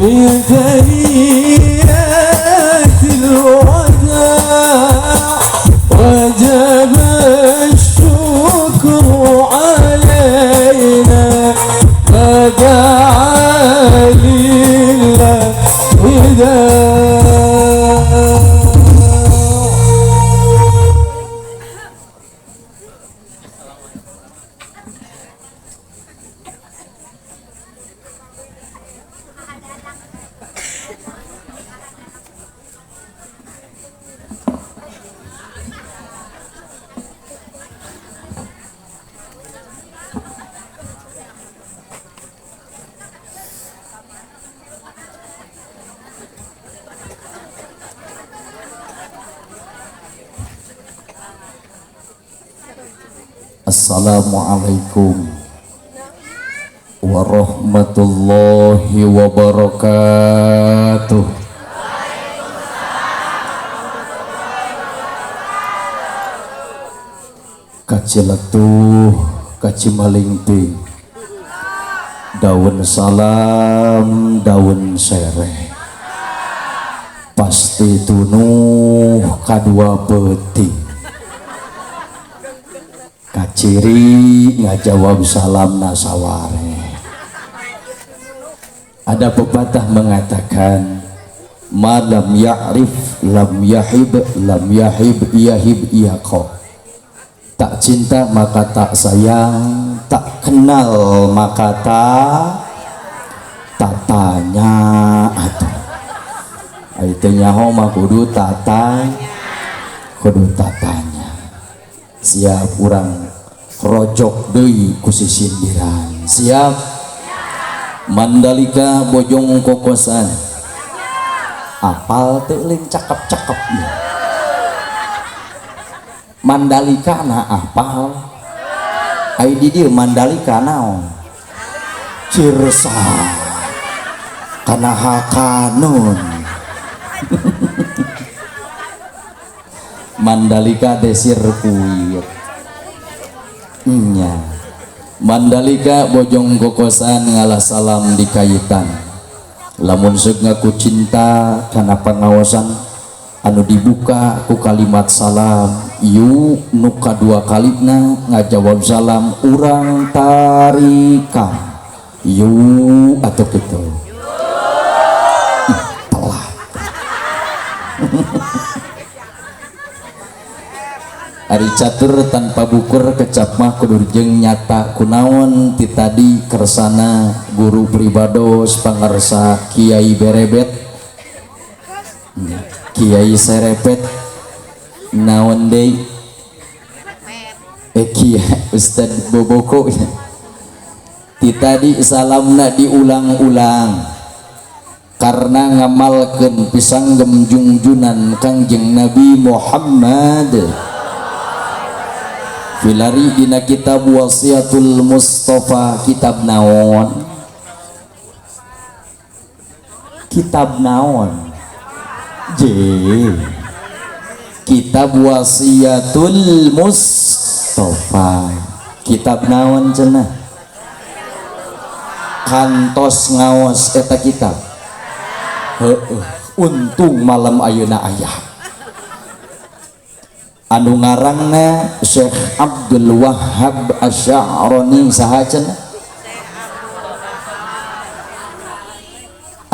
من ثنيات الوداع وجب الشكر علينا ما دعا لله داع. Assalamualaikum warahmatullahi wabarakatuh. Kaciletuh kacimalingting, daun salam daun sereh, pasti tunuh kadua peuting. Kaciri ngajawab salam nasaware. Ada pepatah mengatakan ma lam ya'rif lam yahib, lam yahib yahib yaqo. Tak cinta maka tak sayang, tak kenal maka tak tanya atuh. Ai teu nyaho mah kudu tata, kudu tatanya. Siap urang rojok deui ku sisindiran. Siap. Mandalika Bojong Kokosan. Apal teu lin cakep-cakep. Mandalika na apal. Ai di dieu Mandalika naon? Cirsa. Kana hakanun. Mandalika de sirkuit. Nya. Mandalika Bojong Kokosan ngalah salam di kaitan. Lamun seuk ngaku cinta kana pangaosan anu dibuka ku kalimat salam, yu nu kadua kalina ngajawab salam urang tarikam. Yu atuh kitu. Telah. Ari catur tanpa bukur kecap mah kudu jeung nyata kunaon ti tadi kersana guru pribados pangarsa Kiai Berebet Kiai Serepet naon deui Kiai Ustad Boboko ti tadi salamna diulang-ulang karena ngamalkeun pisanggem jungjunan Kangjeng Nabi Muhammad. Filari dina kitab Wasiatul Mustafa, kitab naon? Kitab naon? J. Kitab Wasiatul Mustafa. Kitab naon cenah? Kantos ngaos eta kitab. Heueuh, untung malam ayeuna aya. Anu ngarangna Syekh Abdul Wahhab Asy-Sya'rani saha cenah?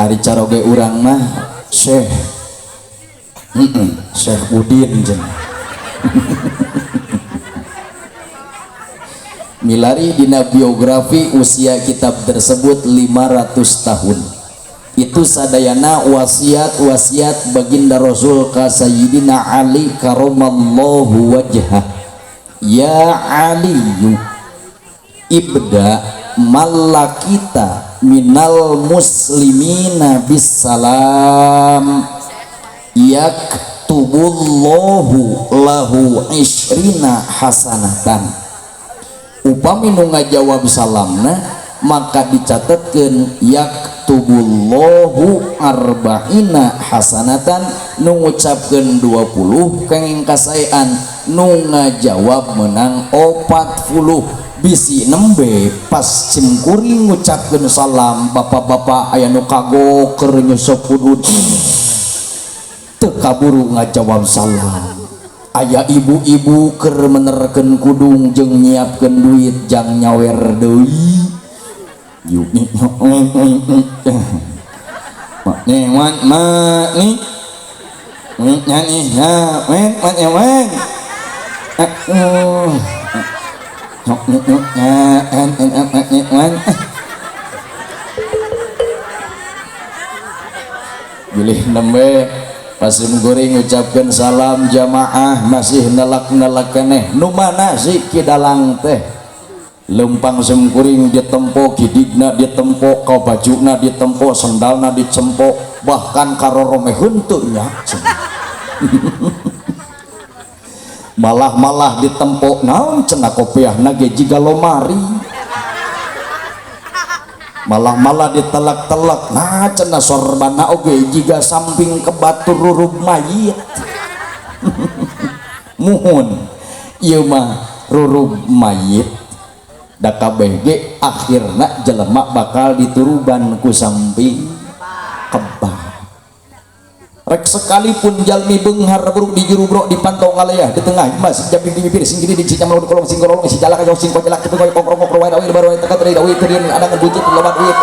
Ari caroge urang mah Syekh Syekh Udin cenah. Milari dina biografi usia kitab tersebut 500 tahun. Itu sadayana wasiat-wasiat baginda Rasul ka Sayyidina Ali karamallahu wajhah. Ya Aliyu ibda malakita minal muslimina bisalam yaktubullahu lahu isrina hasanatan. Upami nu ngajawab salamna maka dicatatkeun yaktubullahu arba'ina hasanatan, nu ngucapkeun 20 kenging kasaean, nu ngajawab menang 40. Bisi nembe pas simkuring ngucapkeun salam bapak-bapak aya nu kagok keur nyusep udud teu kaburu ngajawab salam. Aya ibu-ibu keur menerkeun kudung jeung nyiapkeun duit jang nyawer deui. Yuk nih nih wan ma nih nih nih ya wen wan ya wen bilih nembe pasim goreng ngucapkeun salam jamaah masih nelak-nelak keneh nu mana sih ki dalang teh lempang semkuring ditempo gidigna ditempo kau bajuna ditempo sendalna dicempo bahkan karorome henteu nya malah-malah ditempo naon cenah kopiahna ge jiga lomari malah-malah ditelak-telak nah cenah sorbana oge jiga samping ke batur rurub mayit muhun ieu mah rurub mayit da kabeh ge akhirna jelema bakal dituruban ku samping kebak. Rek sekalipun jalmi beunghar buruk di juru brok di pantau ngaleyah di tengah mas jabing di bibir sing gini di cicam lawan kolong sing kolong si jalak sing kocelak kitu koy kongkrong kongkrong wae baru wae teka teri dawi teri adangan buncit lobat duit.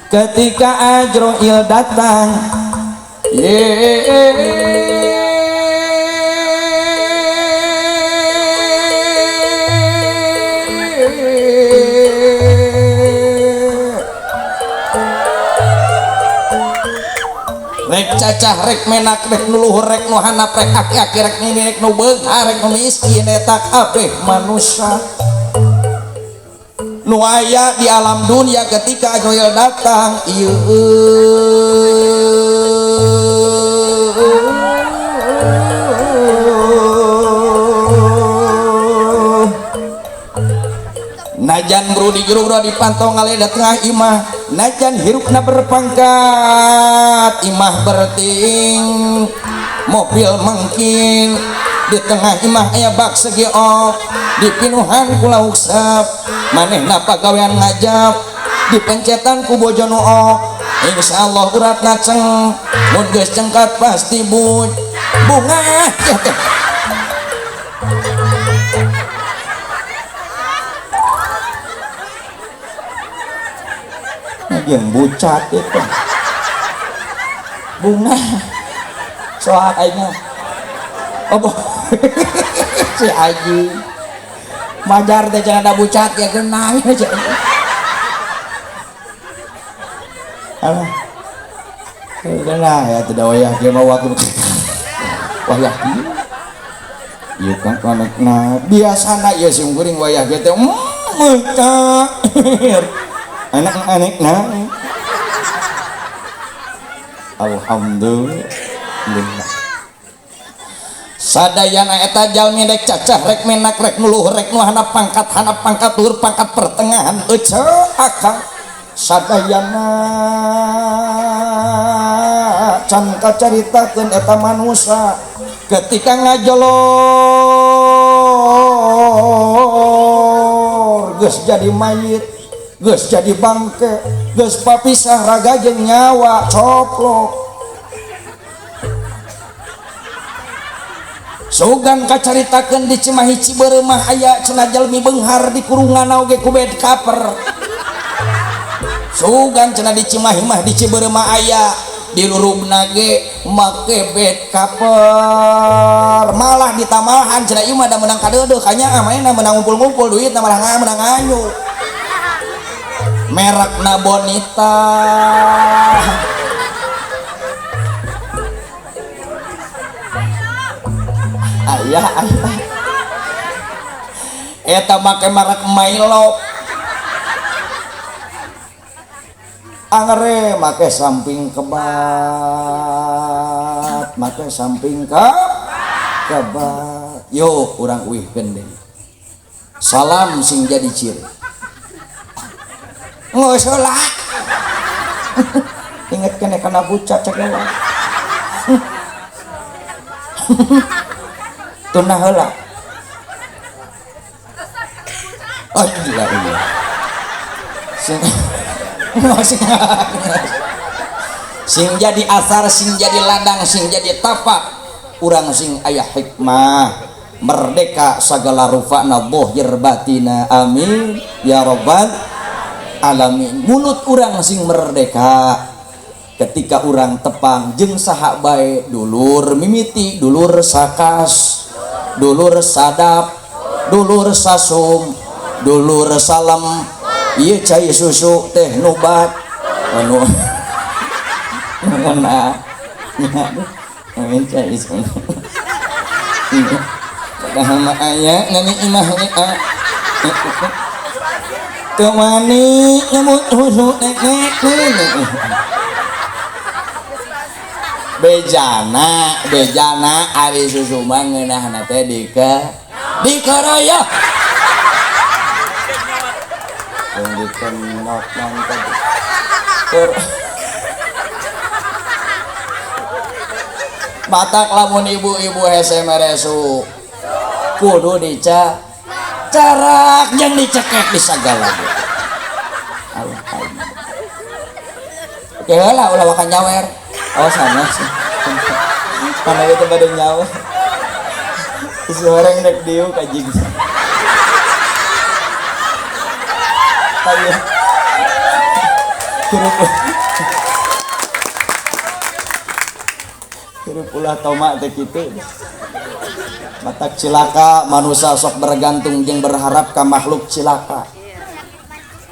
Ketika Ajroil datang rek cacah rek menak rek nu luhur rek nu handap rek aki-aki rek nini rek nu beunghar rek nu miskin eta kabeh manusia nu aya di alam dunia ketika Ajroil datang ieu najan bro di jero bro dipantau ngaleda tengah imah najan hirupna berpangkat imah berting mobil mangkin di tengah imah aya bak segi op dipinuhan ku lauk sep manehna pagawean ngajab dipencetan ku bojo nu ok insyaallah uratna ceng mun geus cengkat pasti bunga ya teh. Yang bucat itu bunga soal aingnya oh si Aji majar teh cenah da bucat ya genang aja alah genang ya tidak wayah ge mah waktu wayah ieu kan anakna biasana ieu sim kuring wayah ge teh meuca anak-anak nah. Alhamdulillah sadayana eta jalmi rek cacah rek menak rek nu luhur rek nu handap pangkat luhur pangkat pertengahan ece akang sadayana can kacaritakeun eta manusa ketika ngajolor geus jadi mayit geus jadi bangke geus papisah raga jeung nyawa coplok sugan kacaritakeun di Cimahi Ciberem mah aya cenah jalmi beunghar di kurungan oge ku bed cover sugan cenah di Cimahi mah di Ciberem mah aya di lurubna ge make bed cover malah ditamahan cenah ieu mah da meunang kadeudeuh kanya manehna meunang ngumpul-ngumpul duitna malah meunang nganyu merekna Bonita. Ayah ayah eta make merek Milo angere make samping kebat make samping kebat yo urang uihkeun deui salam sing jadi ciri ngosola inget kene kana bucat cek. Tunda heula. Oh gila ini. Sing sing jadi asar, sing jadi ladang, sing jadi tapak urang sing aya hikmah merdeka sagala rufa'na zahir batina, amin ya rabbal alamin. Mulut urang sing merdeka ketika urang tepang jeung saha bae, dulur mimiti, dulur sakas, dulur sadap, dulur sasum, dulur salam, ieu cai susu teh nubat anu ngena nya cai susu padahal mah aya nani imah teu wani nyebut susu nenek nenek bejana bejana ari susu mah ngeunahna teh dikeroyok dikenok nang tadi matak lamun ibu-ibu hese meresu kudu dica carak jeung dicekek di sagala. Oke lah ulah wakan nyawer. Oh sama sih. Mana itu pada nyawer. Isi orang rek dieu kajing. Ayo. Hirup ulah tomak teh kitu. Matak cilaka manusia sok bergantung jeung berharap ka makhluk cilaka.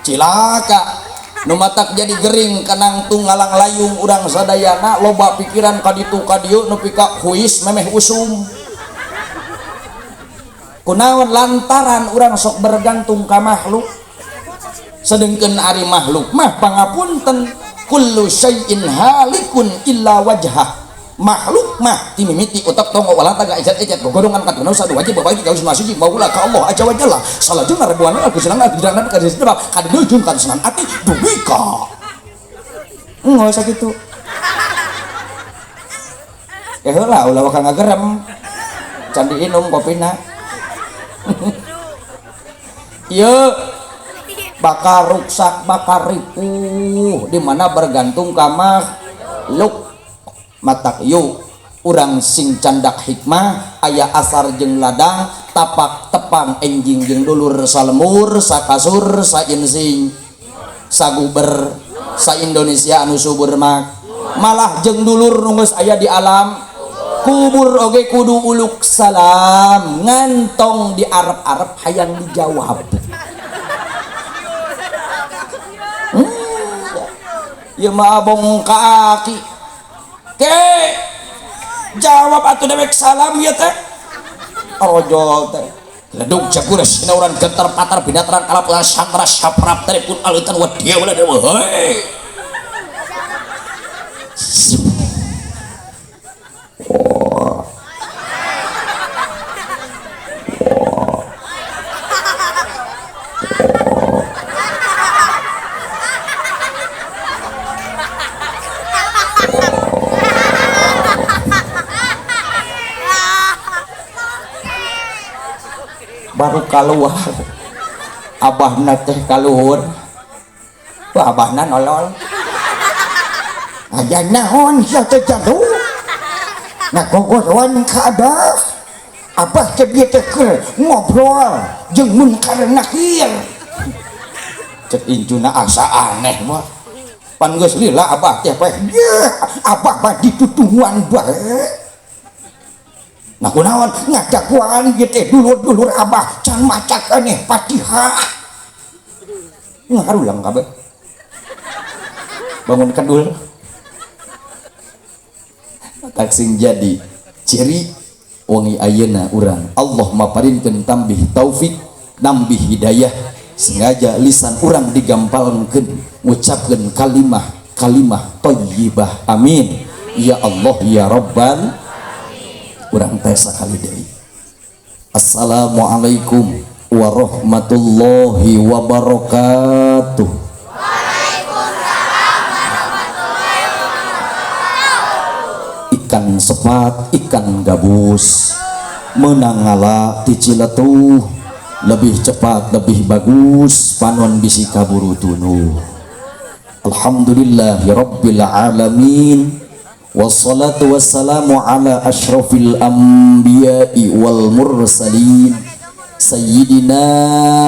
Cilaka nu matak jadi gering kanangtung ngalang layung urang sadayana loba pikiran ka ditu ka dieu nepi ka huis memeh usum. Kunaon lantaran urang sok bergantung ka makhluk. Sedengkeun ari makhluk mah pangapunten kullu syai'in halikun illa wajhah. Makhluk mah timimiti utak tongo walanta ga ejat-ejat gogodongan katuna sadu wajib babagi ka usma suci maula ka Allah aja wajalla salajengna rebuana aku senang aku jangan ka sebab kadujung ka senang ati dugi ka enggak usah kitu heula ulah waka ngagerem can diinum kopina ieu bakal ruksak bakal ripuh di mana bergantung ka makhluk. Matak yuk urang sing candak hikmah aya asar jeung ladang tapak tepang enjing jeung dulur salemur sakasur sainsing saguber sa Indonesia anu subur mak malah jeung dulur nu geus aya di alam kubur oge kudu uluk salam ngantong di arep-arep hayang dijawab. Ieu mah abong ka aki ke jawab atuh dewek salam ieu teh rojol teh ledug jagur sinauran gentar patar binatran kalap santra saprap teripun alutan wa dia wala dewa hei. Baru keluar abahna teh kaluhur wah abahna nolol aya naon sia teh jadu ngagogodoan ka abah abah teh bieu teh keur ngobrol jeung munkar nakir cek incuna asa aneh mah pan geus lila abah teh poe abah mah ditutunguan bae. Nah kunaon ngadaguan ieu teh dulur-dulur abah can maca keneh Fatihah. Ngarulang kabeh. Bangun kedul. Tak sing jadi ciri wengi ayeuna urang Allah maparinkeun tambih taufik, nambih hidayah, sengaja lisan urang digampalkeun ngucapkeun kalimah kalimah thayyibah. Amin. Ya Allah ya Rabbal urang teh sakali deui. Assalamualaikum warahmatullahi wabarakatuh. Waalaikumsalam warahmatullahi wabarakatuh. Ikan sepat, ikan gabus, Menang ngala ti Ciletuh, lebih cepat lebih bagus, panon bisi kaburu tunuh. Alhamdulillahi rabbil alamin, wassalatu wassalamu ala asyrafil anbiya'i wal mursalin, sayyidina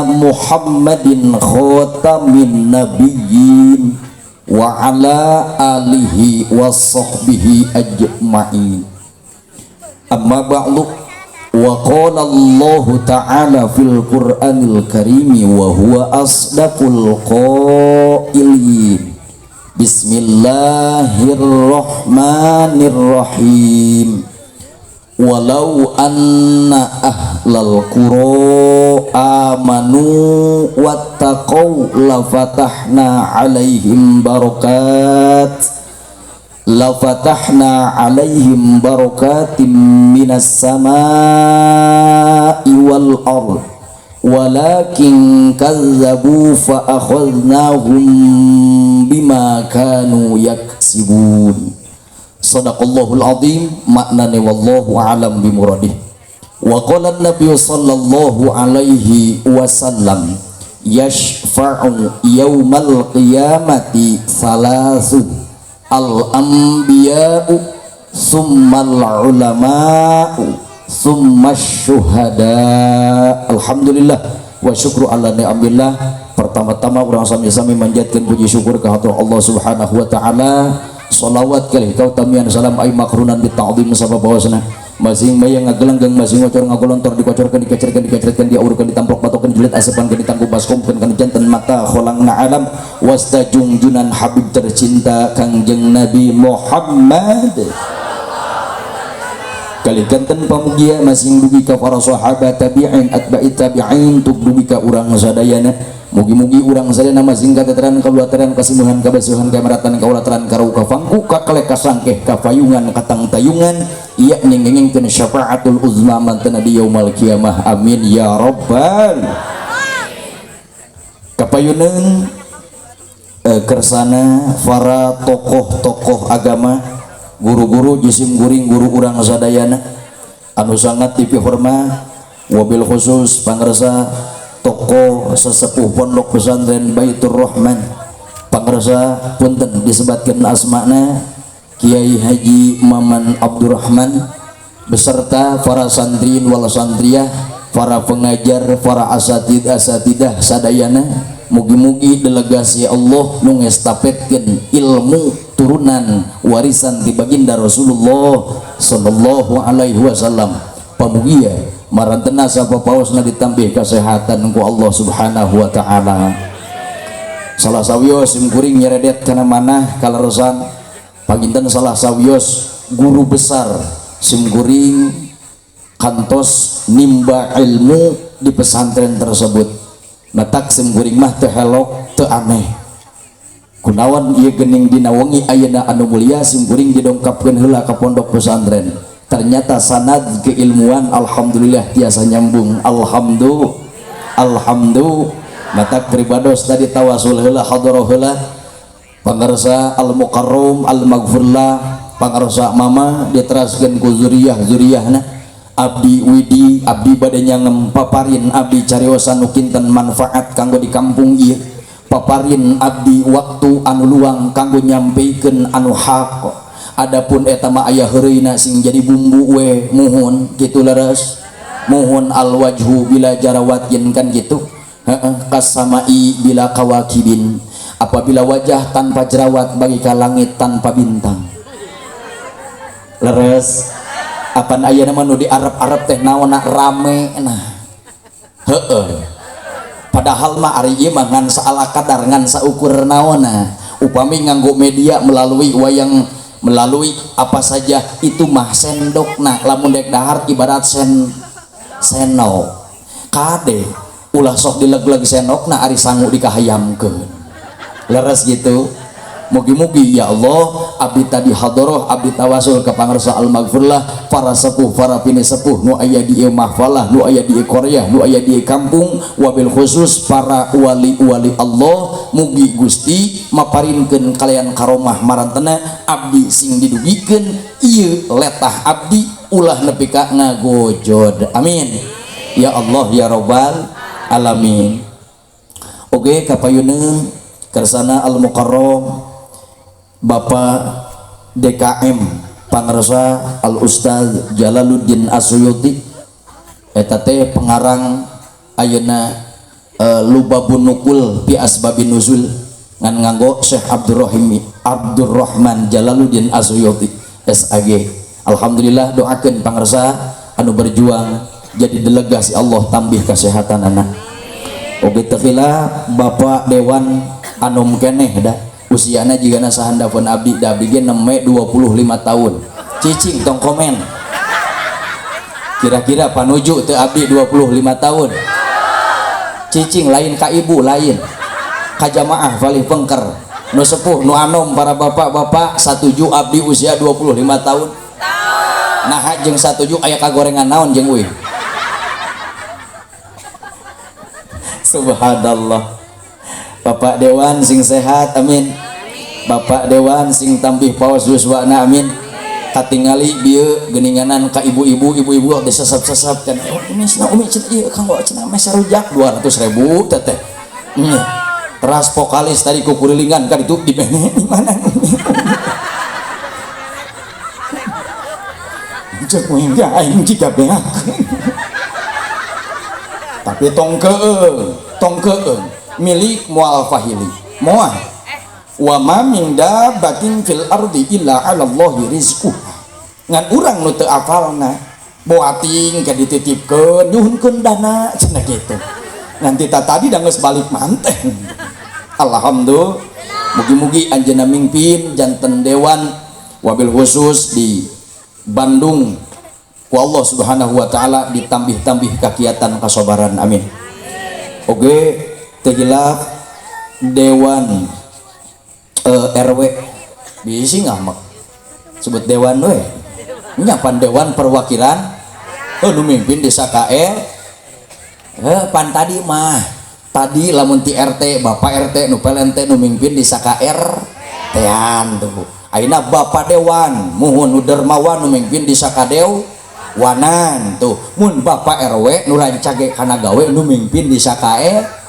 Muhammadin khatamin nabiyyin wa ala alihi wa sahbihi ajma'in. Amma ba'du, wa qala Allah ta'ala fil Qur'anil karimi wa huwa asdaqul qailin. Bismillahirrahmanirrahim. Walau anna ahlal qura amanu wattaqau lafatahna alaihim barakat lafatahna alaihim barakatim minas samai wal ard walakin kazzabu fa akhadnahum bima kanu yaksibun. Sadaqallahul azim. Maknane wallahu a'lam bimuradih. Wa qala an-nabiy sallallahu alaihi wasallam, yashfa'u yaumal qiyamati salasu al-anbiya'u summal ulama'u summas syuhada. Alhamdulillah wa syukru ala ni'amillah. Pertama-tama urang sami-sami manjatkeun puji syukur ka hatur Allah Subhanahu wa taala. Salawat kalih kautamian salam ay makrunan bita'zim sababawasna masing maya ngagelenggang masing ngocor ngagolontor dikocorkeun dikecerkeun dikeceretkeun diaurkeun ditamplok patokeun julit asepan ditangkup baskomkeun kana janten mata kholangna alam wasta jungjunan habib tercinta Kangjeng Nabi Muhammad. Kali kanten pamugia masing dugi ka para sahabat tabi'in atba'i tabi'in tuk dugi ka urang sadayana. Mugi-mugi urang sadayana masing kateteran kaluateran kasimuhan kabasuhan kamaratan kaulataran karau kafangku kakalek kasangkeh kafayungan katang tayungan yakni ngengengkeun syafaatul uzma mantena di yaumul kiamah. Amin ya rabbal. Kapayuneun kersana para tokoh-tokoh agama, guru-guru jisim guring guru urang sadayana anu sangat dipihormat, wabil khusus pangersa tokoh sesepuh pondok pesantren Baitur Rahman, pangersa punten disebatkeun asmana Kiai Haji Maman Abdurrahman beserta para santriin wal santriah, para pengajar, para asatid asatidah sadayana. Mugi-mugi delegasi Allah nu ngestafetkeun ilmu turunan warisan ti baginda Rasulullah sallallahu alaihi wasallam. Pamugia marantena sapapaosna ditambih kesehatan ku Allah Subhanahu wa taala. Salah sawios sim kuring nyeredet kana manah kaleresan paginten salah sawios guru besar sim kuring kantos nimba ilmu di pesantren tersebut. Matak sim kuring mah teu helok teu aneh. Kunaon ieu geuning dina wengi ayeuna anu mulia sim kuring didongkapkeun heula ka pondok pesantren. Ternyata sanad keilmuan alhamdulillah tiasa nyambung. Alhamdulillah. Alhamdulillah. Matak pribados tadi tawasul heula hadarah heula pangarsa al mukarram al maghfurlah pangarsa mama diteraskeun ku zuriyah zuriyahna. Abdi Widi abdi bade nyangem paparin abdi cariosan nu kinten manfaat kanggo di kampung ieu, paparin abdi waktu anu luang kanggo nyampeikeun anu hak. Adapun eta mah aya heureuyna sing jadi bumbu we muhun kitu leres muhun al wajhu bila jarawatin kan kitu. Heeh, kasamai bila kawakibin, apabila wajah tanpa jerawat bagaikan langit tanpa bintang. Leres apan ayeuna mah nu di Arab-Arab teh naonna rame nah. Heeh. Padahal mah ari ieu mah ngan saala kadar ngan saukur naonna. Upami nganggo media melalui wayang melalui apa saja itu mah sendokna, lamun dek dahar ibarat senok. Kade ulah sok dileg-leg sendokna ari sangu dikahayamkeun. Leres gitu. Mugi-mugi ya Allah abdi tadi hadoroh abdi tawasul ka pangarsa al-maghfurlah para sepuh para pini sepuh nu aya di ieu mahfalah nu aya di Korea nu aya di kampung wabil khusus para wali-wali Allah mugi Gusti maparinkeun kalian karomah marantena abdi sing didugikeun ieu letah abdi ulah nepi ka ngagojod. Amin ya Allah ya Rabbal alamin. Oke kapayuneun kersana Al Mukarram Bapak DKM Pangersa Al Ustaz Jalaluddin Asyuyuti eta teh pengarang ayeuna Lubabun Nukul fi Asbabin Nuzul ngan nganggo Syekh Abdurrahman Jalaluddin Asyuyuti SAG. Alhamdulillah doakeun pangersa anu berjuang jadi delegasi Allah tambih kesehatan anak. Oke teu khilaf Bapak Dewan anom keneh da usiana jigana sahandapeun abdi da abdi ge neme 25 tahun. Cicing tong komen. Kira-kira panuju teu abdi 25 tahun. Cicing lain ka ibu lain. Ka jamaah palih pengker. Nu sepuh nu anom para bapak-bapak satuju abdi usia 25 tahun. Nah jeung satuju aya kagorengan naon jeung euy. Subhanallah. Bapak Dewan sing sehat amin. Bapak Dewan sing tambih paos yuswana amin. Katingali bieu geuninganan ka ibu-ibu, ibu-ibu disesep-sesep kan. Oh, ini cenah umi cenah ieu kanggo cenah meser rujak 200.000 teteh. Teras vokalis tadi kukurilingan kan itu di mana? Cek we aing jiga beak. Tapi tong keung milik mual fahili moal wa ma min dabbatin fil ardi illa 'ala Allahi rizquha. Ngan urang nu teu apalna boating ka dititipkeun nyuhunkeun dana cenah kitu. Nanti ta tadi da geus balik manteh. Alhamdulillah mugi-mugi anjeunna mingpin janten dewan wabil khusus di Bandung ku Allah Subhanahu wa taala ditambih-tambih kakiatan kasobaran amin. Oke teu hilaf dewan RW bisi ngamek sebut dewan we nya pan dewan perwakilan nu mimpin desa KL pan tadi mah tadi lamun ti RT bapak RT nu PLNT nu mimpin desa KR tean tuh ayeuna bapak dewan muhun nu dermawan nu mimpin desa kadew wanan tuh mun bapak RW nu rancage kana gawe nu mimpin desa KL.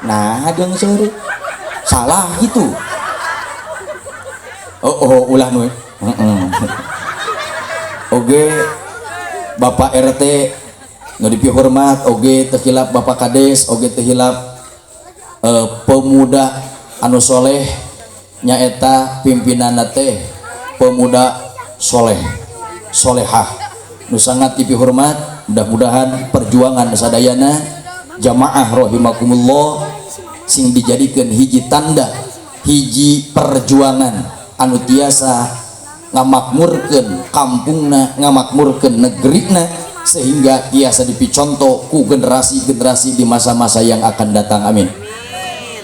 Nah jeung seuri salah gitu. Oh ulah nu oge bapak RT nu dipihormat oge teu hilap bapak kades oge teu hilap pemuda anu soleh nyaeta pimpinanna teh pemuda soleh solehah nu sangat dipihormat. Mudah-mudahan perjuangan sadayana jamaah rahimakumullah sing dijadikeun hiji tanda hiji perjuangan anu tiasa ngamakmurkeun kampungna ngamakmurkeun negerina sehingga tiasa dipicontoh ku generasi-generasi di masa-masa yang akan datang amin.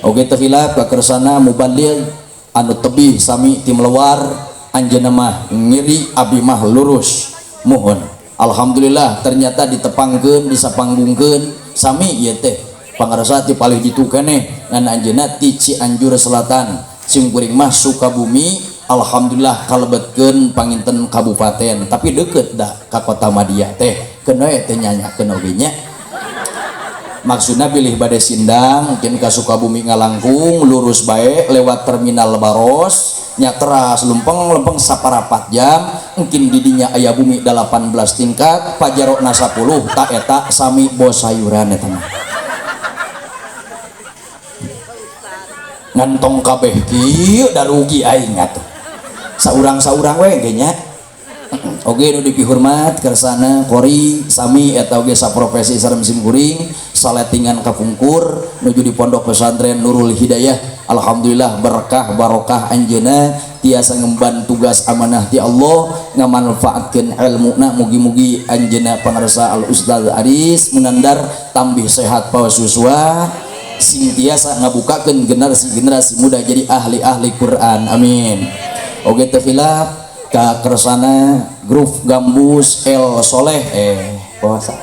Oke teu hilap kakersana mubaligh anu tebih sami tim lewar anjeunna mah ngiri abi mah lurus mohon. Alhamdulillah ternyata ditepangkeun disapanggungkeun sami ieu teh pangarsa ti palih ditu keneh ngan anjeunna ti Cianjur Selatan sim kuring mah Sukabumi. Alhamdulillah kalebetkeun panginten kabupaten tapi deket dah ka kota Madia teh keun we teh nyanyakeun oge nya. Maksudna bilih bade sindang mungkin ka Sukabumi ngalangkung lurus bae lewat terminal Baros nya teras lempeng-lempeng saparapat jam mungkin didinya aya bumi 18 tingkat pajarokna 10 ta eta sami bos sayuran eta mah. Ngantong kabeh kieu da rugi aing atuh. Saurang-saurang we ge nya. Oge nu dipihormat kersana qori sami eta oge saprofesi sareng simkuring saletingan kapungkur nuju di pondok pesantren Nurul Hidayah. Alhamdulillah berkah barokah anjeunna tiasa ngemban tugas amanah ti Allah ngamanfaatkeun ilmuna. Mugi-mugi anjeunna pangarsa Al Ustaz Aris Munandar tambih sehat paos yuswa sing tiasa ngabukakeun generasi-generasi muda jadi ahli-ahli Quran amin. Oge teu khilaf ka kersana grup gambus El Soleh puasa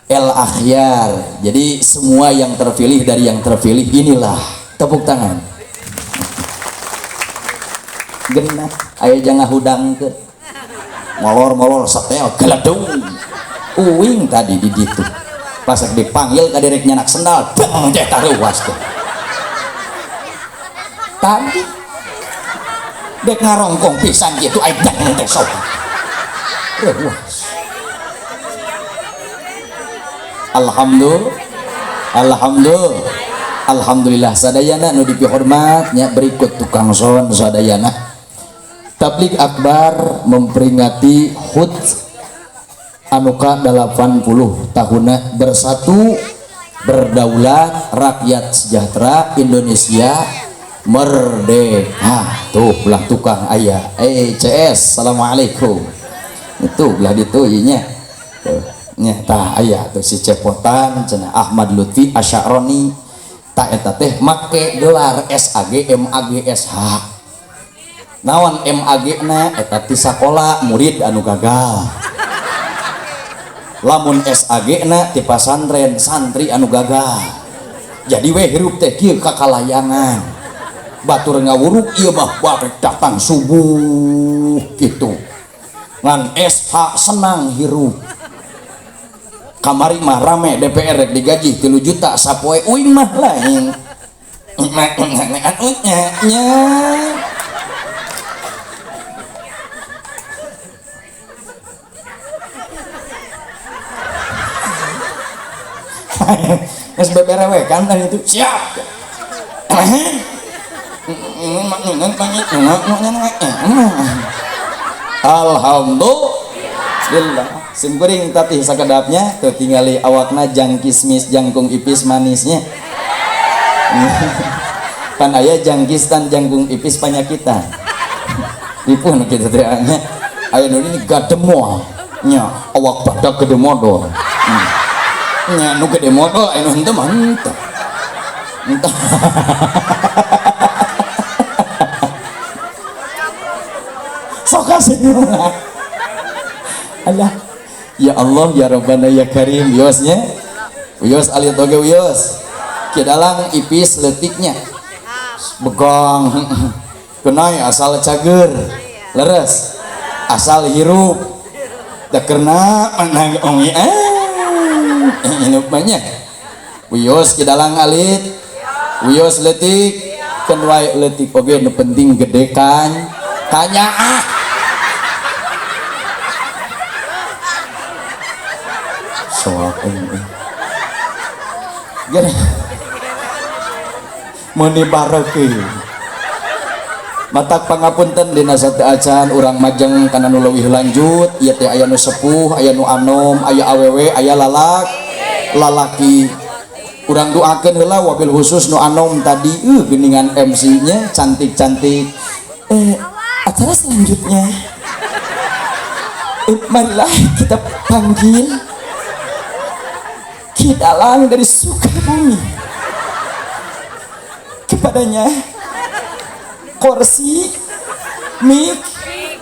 El Akhyar. Jadi semua yang terpilih dari yang terpilih inilah tepuk tangan genap. Aya jangan hudangkeun. Molor-molor setel geledung. Uing tadi di ditu. Pas dipanggil ka direk nyanak sendal, deng teh taruas teh. Tadi dek ngarongkong pisan kitu aing deng teh sok. Reuas. Alhamdulillah. Alhamdulillah. Alhamdulillah sadayana nu dipihormat nya berikut tukang son sadayana. Tabligh Akbar memperingati HUT anu ka-80 tahunna bersatu berdaulat rakyat sejahtera Indonesia merdeka. Tuh belah tukang aya CS assalamualaikum. Itu belah ditu ieu nya. Tuh nya tah aya tuh si Cepotan cenah Ahmad Lutfi Asy'aroni ta eta teh make gelar SAG MAG SH. Naon MAG na eta ti sakola murid anu gagal. Lamun SAG na ti pasantren santri anu gagal. Jadi we hirup teh kieu kakalayangan. Batur ngawuruk ieu mah barek datang subuh kitu. Ngan SH senang hirup. Kamari mah rame DPR rek digaji 3 juta sapoe uing mah lain. Nya. Geus beberewe kan itu siap. Alhamdulillah. Sim kuring tatih sakedapnya teu tingali awakna jang kismis jangkung ipis manisnya. Pan aya jangkis tan jangkung ipis panyakitan. Dipun kitu teh nya. Aya nu ini gademoal nya awak badak gede modol. Nya nu gede modol aya nu henteu mah henteu. Henteu. Sok kasenyum. Allah ya Allah ya Rabbana ya Karim wiosnya wios alit oge wios kidalang ipis letiknya begong kenai asal cager leres asal hirup da kerna manang ongi hirup banyak wios kidalang alit wios letik keun wae letik oge nu penting gede kan kanyaah. Soak ini gini meni barokih matak pangapunten dina sateu acan urang majeng kana nu leuwih lanjut ieu teh aya nu sepuh aya nu anom aya awewe aya lalaki urang doakeun heula wabil khusus nu anom tadi geuningan MC nya cantik-cantik. Acara selanjutnya marilah kita panggil Ki Dalang dari Sukabumi. Kepadanya kursi, mic,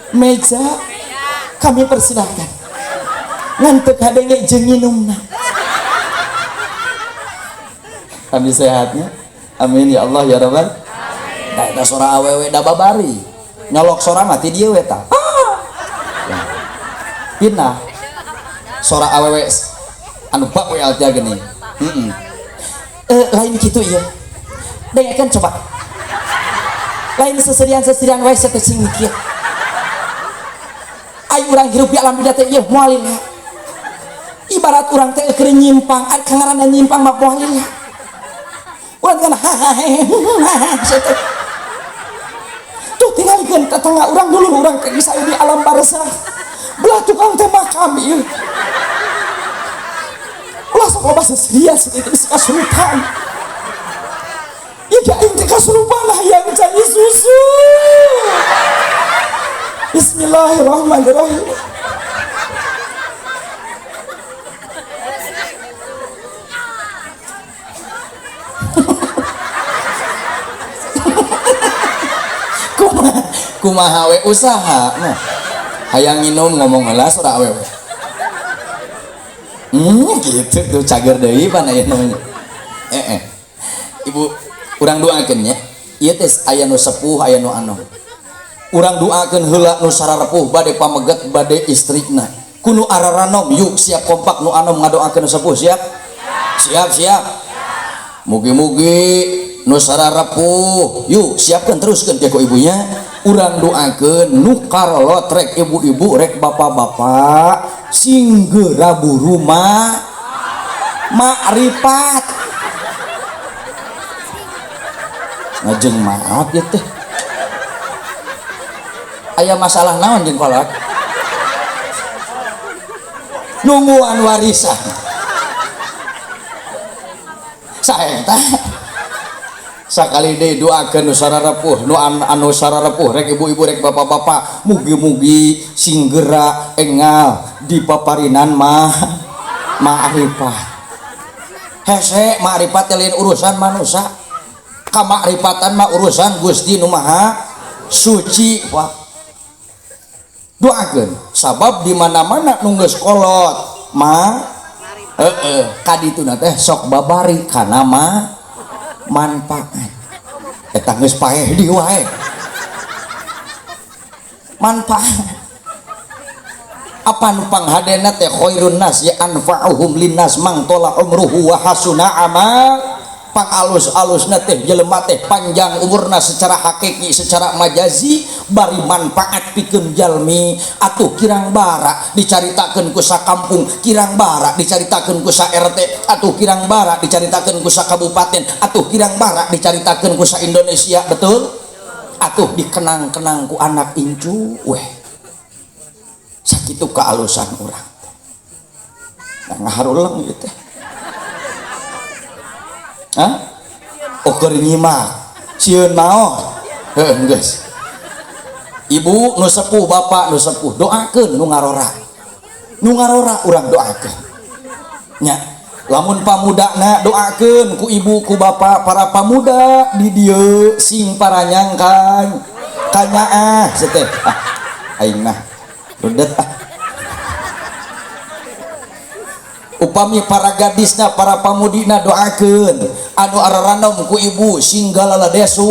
meja kami persilahkan. Ngantuk hadenge jeung nginumna. Kami sehatnya. Amin ya Allah ya Rabbal. Nah, eta sora awewe da babari. Nyolok sora mah ti dieu we tah. Pindah. Sora awewe anu bak we altia geuning. Lain kitu ieu. Dengekeun coba. Lain seserian-seserian wae teh sing mikir. Ai urang hirup di alam dunia teh ieu moal lila. Ibarat urang teh keur nyimpang, ari kangaranna nyimpang mah moal lila. Urang kan hahaha tuh tingalikeun tetangga urang dulu urang teh bisa di alam barzah. Belah tukang teh makam ieu. Ulah sok loba seserian itu bisa kasurupan. Ieu aing teh kasurupan hayang cai susu. Bismillahirrahmanirrahim. Kumaha we usaha nah hayang nginum ngomong heula sora awewe. Gitu tuh cager deui pan aya namanya. Ibu urang doakeun nya. Ieu teh aya nu sepuh aya nu anom. Urang doakeun heula nu sararepuh bade pameget bade istrina. Ku nu araranom yuk siap kompak nu anom ngadoakeun nu sepuh siap? Siap siap. Mugi-mugi nu sararepuh yuk siapkan teruskeun teh ku ibunya. Urang doakeun nu karolot rek ibu-ibu rek bapak-bapak sing geura buru makrifat. Ngajeng maaf ya teh. Aya masalah naon jeung kolot? Nungguan warisan. Saeta sakali deui doakeun nu sararepuh nu anu sararepuh rek ibu-ibu rek bapak-bapak mugi-mugi sing geura engal di paparinan mah ma'rifat. Hese ma'rifat teh lain urusan manusia. Kamakrifatan mah urusan Gusti nu Maha Suci. Wah. Doakeun sabab di mana-mana nu geus kolot mah heeh kadituna teh sok babari kana mah manfaat. Eta geus paeh di wae. Manfaat. Apa nu panghadena teh khairun nas ya anfa'uhum linnas mang tola umruhu wa hasuna amal. Pangalus-alusna teh jelema teh panjang umurna secara hakiki secara majazi bari manfaat pikeun jalmi. Atuh kirang bara dicaritakeun ku sakampung, kirang bara dicaritakeun ku sa RT, atuh kirang bara dicaritakeun ku sakabupaten, atuh kirang bara dicaritakeun ku sa Indonesia, betul? Atuh dikenang-kenang ku anak incu weh. Sakitu kaalusan urang teh. Nah, ngaharuleng ieu teh. Hah? Oh keur nyimak sieun maot. Heuh geus. Ibu nu sepuh, bapak nu sepuh, doakeun nu ngarora. Nu ngarora urang doakeun. Nya, lamun pamudana doakeun ku ibu ku bapak para pamuda di dieu sing paranyangkan kanyaah seteh. Ah, aing mah rudet ah. Upami para gadisna para pamudina doakeun anu araranom ku ibu sing galaladesu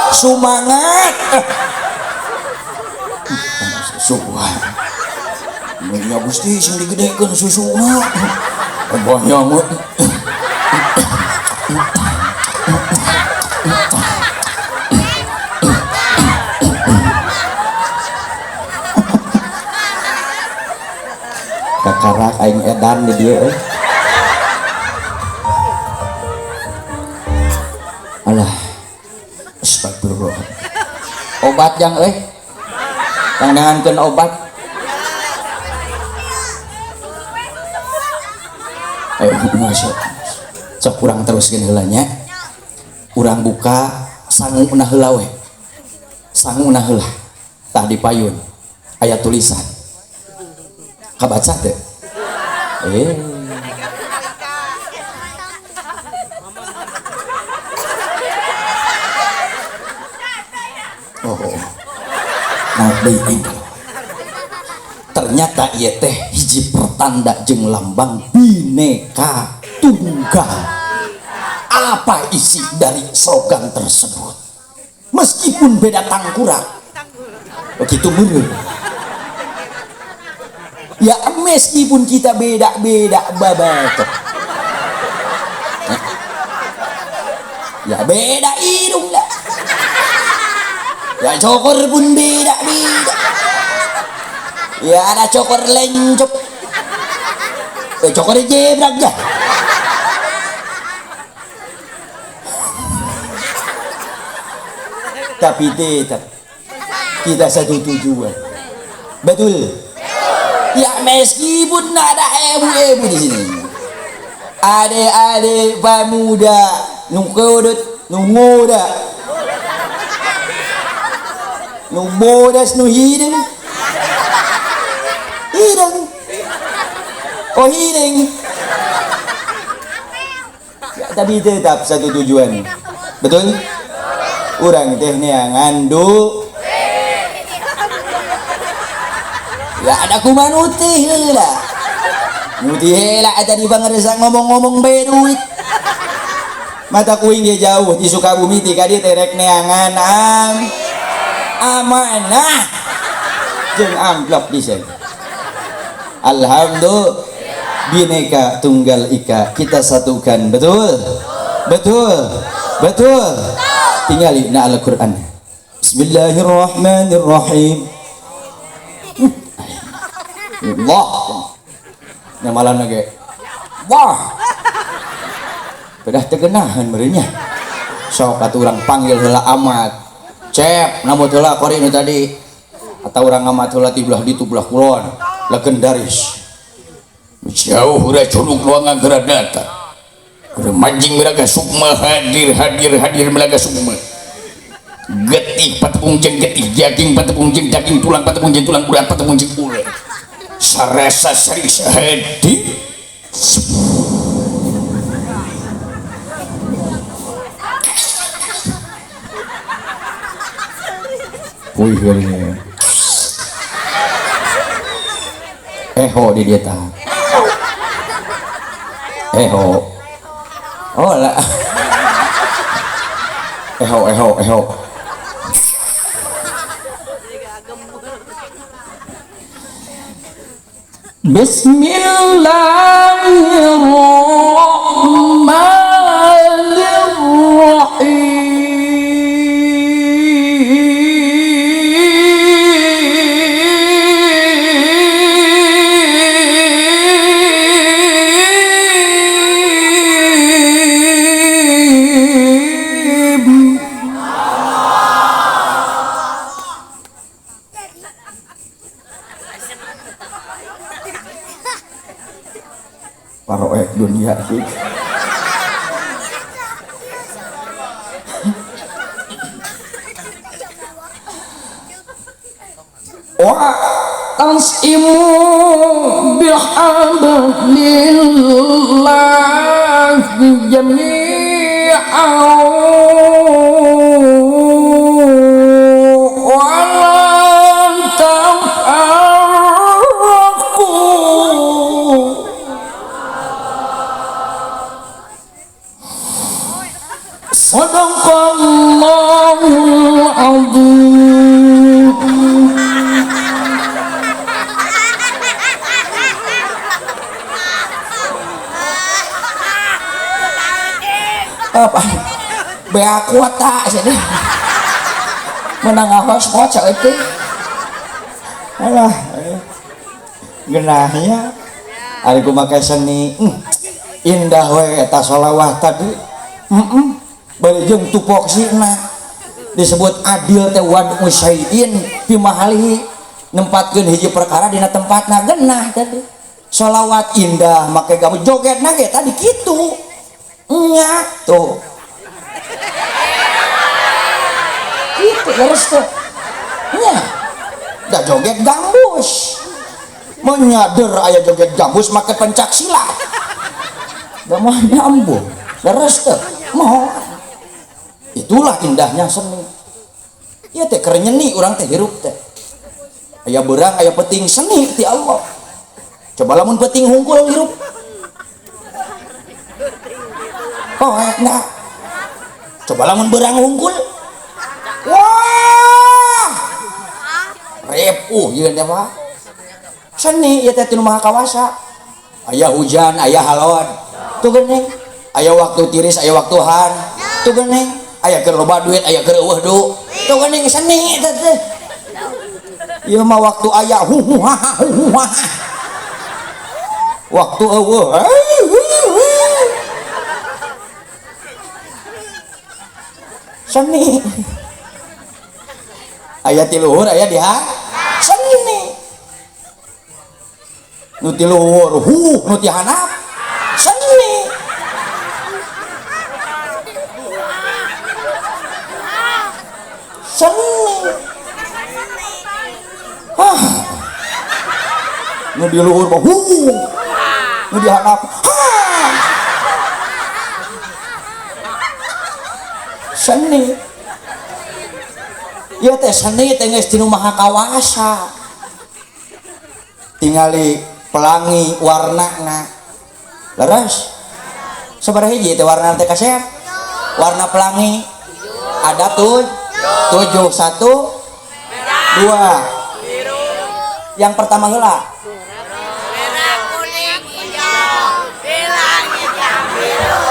sumangat. Suah nya Gusti sing digedekeun susuna banyak. Kakarak aing edan di dieu euy. Alah, astagfirullah. Obat jang euy. Tangdangankeun obat. Ayo masuk. Sok urang teruskeun heula nya. Urang buka sanguna heula we. Sanguna heula. Tah di payun aya tulisan. Kabaca teh? Oh. Nah, deui aing. Ternyata ieu teh hiji pertanda jeung lambang Bhinneka Tunggal. Apa isi dari slogan tersebut? Meskipun beda tangkurak. Begitu bener. Ya meskipun kita beda-beda babatok. Ya beda hidung lah. Ya cokor pun beda-beda. Ya ada cokor lencop. Cokor jebrak ya. Tapi tetap kita satu tujuan. Betul. Ya meskipun ada ibu-ibu di sini, adik-adik pemuda, nu kodot, nu ngoda, nu bodas, nu hidung, hidung, oh hidung. Ya, tapi tetap satu tujuan, betul? Urang teh neangan du. Ya ada kuman utih heula. Utih heula tadi pangersa ngomong-ngomong bae duit. Mata kuing ge jauh di Sukabumi ti ka dieu teh rek neangan am. Amanah jeung amplop di. Alhamdulillah Bhinneka Tunggal Ika kita satukan, betul? Betul. Betul. Tingali na Al-Qur'an. Bismillahirrahmanirrahim. Allah. Nyamalan lagi. Wah. Pedah tegenahan merenya. Sok atuh urang panggil heula amat. Cep, nambut heula kori nu tadi. Atau urang amat heula ti belah ditu belah kulon. Legendaris. Jauh racunuk ruangan geradata. Mancing melaga sukma hadir hadir hadir melaga sukma. Getih patepung jeung getih daging patepung jeung daging tulang patepung jeung tulang urang patepung jeung urang. Sarasa sari hadir. Wih geuning. Eho di dieu tah. Eho. Oh lah. Eho eho eho. Bismillahirrahmanirrahim. Paroek dunia sih. Wa tasimu bihablillahi jami'an wa la tafarraqu. Sadaqallahul azim. Apa? Bea kuota sini. Menang hotspot saeutik. Alah. Genahnya ari kumaha seni. Indah we eta sholawat tadi. Bari jeung tupoksina disebut adil teh wad'u syai'in fi mahalihi, nempatkeun hiji perkara dina tempatna genah tadi. Sholawat indah make gamu jogetna ge tadi kitu. Nya tuh. Kitu leres teh. Nya. Da joget gambus. Menyader aya joget gambus make pencak silat. Da mah nyambung. Leres teh. Moal. Itulah indahnya seni. Ieu teh keur nyeni urang teh hirup teh. Aya beurang aya penting seni ti Allah. Coba lamun penting hungkul hirup. Oh, nah. Coba lamun beurang hungkul. Wah. Repuh ieu teh mah. Seni ieu teh tinu Maha Kawasa. Aya hujan, aya halon. Tuh geuning. Aya waktu tiris, aya waktu han. Tuh geuning. Aya keur loba duit, aya keur eueuh du. Tuh geuning seni teh teh. Ieu mah waktu aya hu hu ha ha hu ha. Waktu eueuh. Seni. Aya ti luhur, aya di ha. Seni. Nu ti luhur hu, nu ti handap. Seni. Seni. Ah. Nu di luhur mah hu. Nu di handap. Ha. Seni. Ieu teh seni teh geus tinu Maha Kawasa. Tingali pelangi warnana. Leres. Sabaraha hiji teh warna teh kasep? Warna pelangi ada tuh 7 1 Dua. Yang pertama heula. Merah, kuning, hijau, di langit yang biru.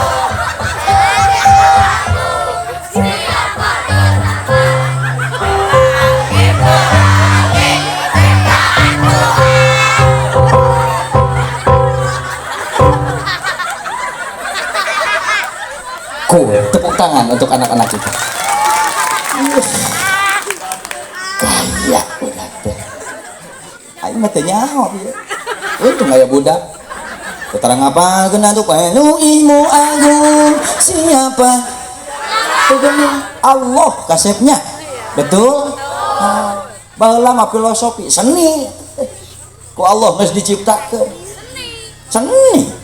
Siapa perangi perangi ciptaan Tuhan. Cool. Tepuk tangan untuk anak-anak kita. Gaya budak teh. Aing mah teu nyaho ieu. Untung aya budak. Keterang apa kena tuh nu ilmu agung siapa? Allah kasepnya. Betul? Nah, baheula mah filosofi seni. Ku Allah geus diciptakeun. Seni.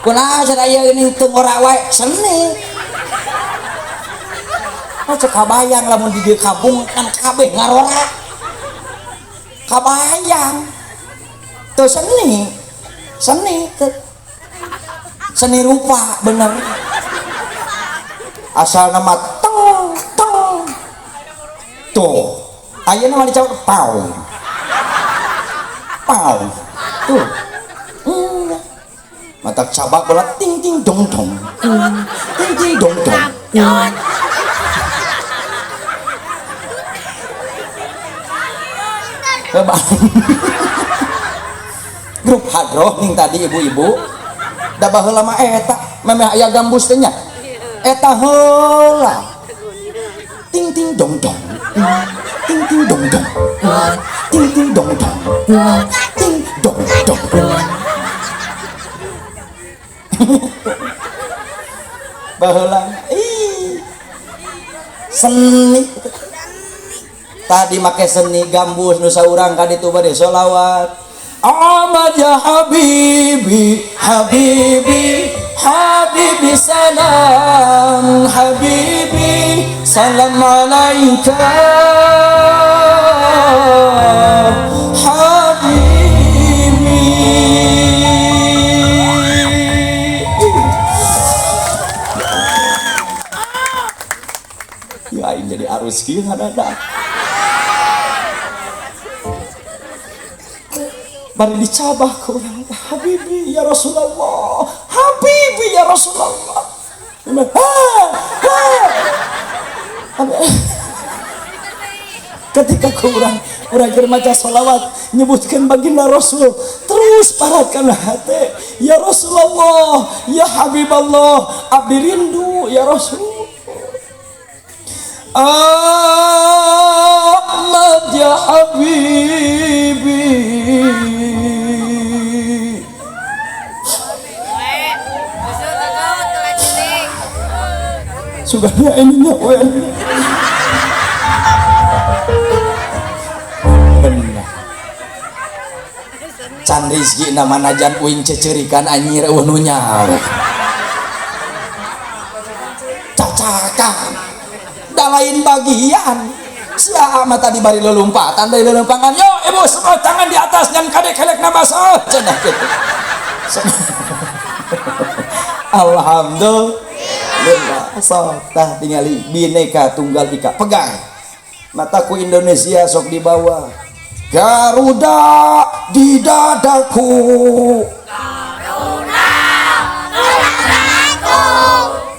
Kunaon cenah ieu ini teu ngora wae seni. Nah, cek kabayang lamun di dieu kampung kan kabeh ngarora. Kabayang. Teu seni. Seni teu. Seni rupa bener. Asal nama teng teng. Tuh. Ayeuna mah dicabut pau. Pau. Tuh. Mata cabak bola ting ting dong dong. Ting ting dong dong. Grup hadroh ning tadi ibu-ibu da baheula mah eta memeh aya gambus teh nya eta heula ting ting dong dong ting ting dong dong ting ting dong dong ting dong dong. Baheula ih seni tadi make seni gambus nu saurang ka ditu bade sholawat Ahmad ya habibi habibi habibi salam habibi salam alaika habibi. Ya aing jadi arus kieu ngadadak. Mari dicabah ke orang habibi ya Rasulullah, habibi ya Rasulullah. Ha, ha. Ketika kurang keur maca sholawat nyebutkeun baginda Rasul terus parat kana hate ya Rasulullah ya Habiballah abdi rindu ya Rasul. Ahmad ya habibi. Sugana ininya we. Benar. Can rizki nama najan uing cecerikan anyir eueuh nu nyaho. Cacakan. Da lain bagian. Sia mah tadi bari lelumpatan dari lelempangan. Yo ibu semua tangan di atas dan kadek kelek nabasa. Cenah kitu. Alhamdulillah. Sok tah tingali bineka tunggal ika pegang mataku Indonesia sok dibawa Garuda di dadaku Garuda dadaku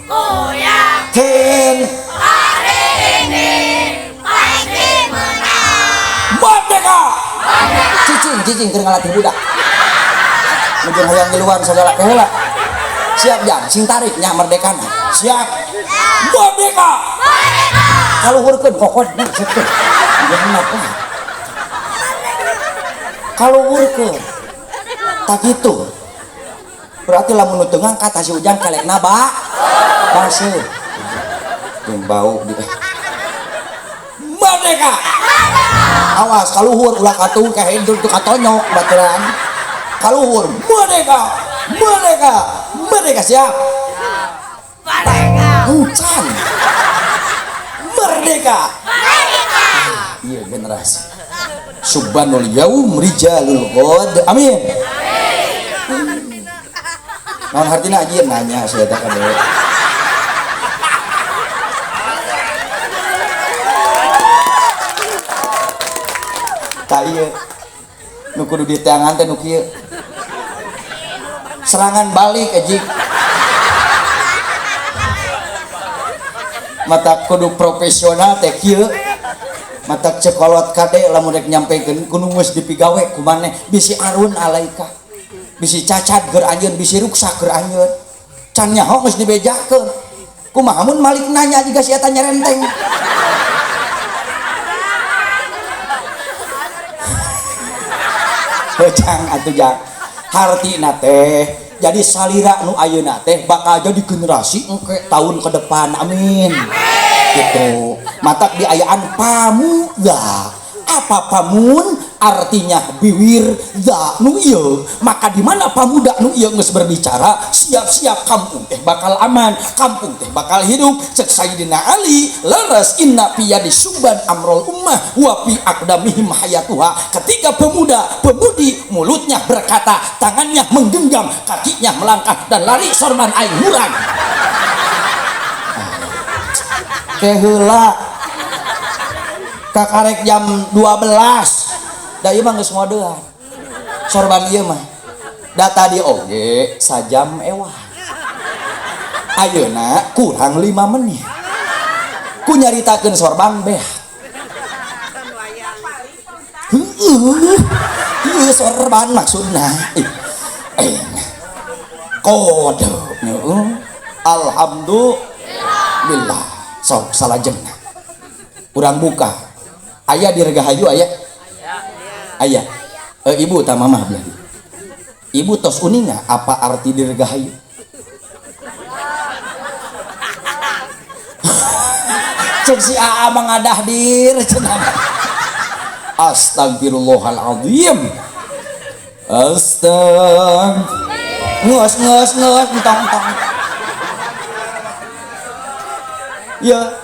ku yakin hari ini pasti menang. Merdeka. Merdeka. Cicing cicing keur ngalatih budak mungkin hayang ngiluan sagala teh heula. Siap jam sing tarik nya merdekana. Siap. Merdeka. Merdeka. Kaluhurkeun kokod nah situ. Jangan apa. Kaluhurkeun. Tak kitu. Berarti lamun nu teu ngangkat si Ujang kalekna ba. Baseuh. Jeung bau di. Merdeka. Awas kaluhur ulah katuh ka hidup teu katonyok baturan. Kaluhur merdeka. Merdeka. Merdeka siap. Merdeka. Encan. Merdeka. Merdeka. Iya generasi. Subhanul yaum rijalul qad. Amin. Amin. Naon hartina anjir nanya saya tak ada. ieu nu kudu diteangan teh nu kieu serangan balik ejik mata kudu profesional teh kieu mata cekolot kade lamun rek nyampekeun kudu geus dipigawe ku maneh bisi arun alaika bisi cacat keur anjeun bisi ruksak keur anjeun can nyaho geus dibejakeun kumaha mun malik nanya jiga si eta nyerenteng heucang atuh jang hartina teh jadi salira nu ayeuna teh bakal jadi generasi engke tahun ke depan amin gitu matak diayaan pamuda apa pamun artinya biwir da nu ieu maka di mana pamuda nu ieu geus berbicara siap-siap kampung teh bakal aman kampung teh bakal hidup cek Sayyidina Ali leres inna piyadi suban amrul ummah wa fi aqdamihim hayatuha ketika pemuda pemudi mulutnya berkata tangannya menggenggam kakinya melangkah dan lari sorban aing murag keheula kakarek jam 12 da ieu mah geus ngodean sorban ieu mah da tadi oge sajam ewah ayeuna kurang 5 menit ku nyaritakeun sorban beak heueuh ieu sorban maksudna kode alhamdulillah sok salajengna urang buka aya di Dirgahayu aya aya ibu ta mamah belah ibu tos uninga apa arti Dirgahayu cek si aa mangadah dir cenah astagfirullahaladzim astag ngeus ngeus ngeus entong entong ya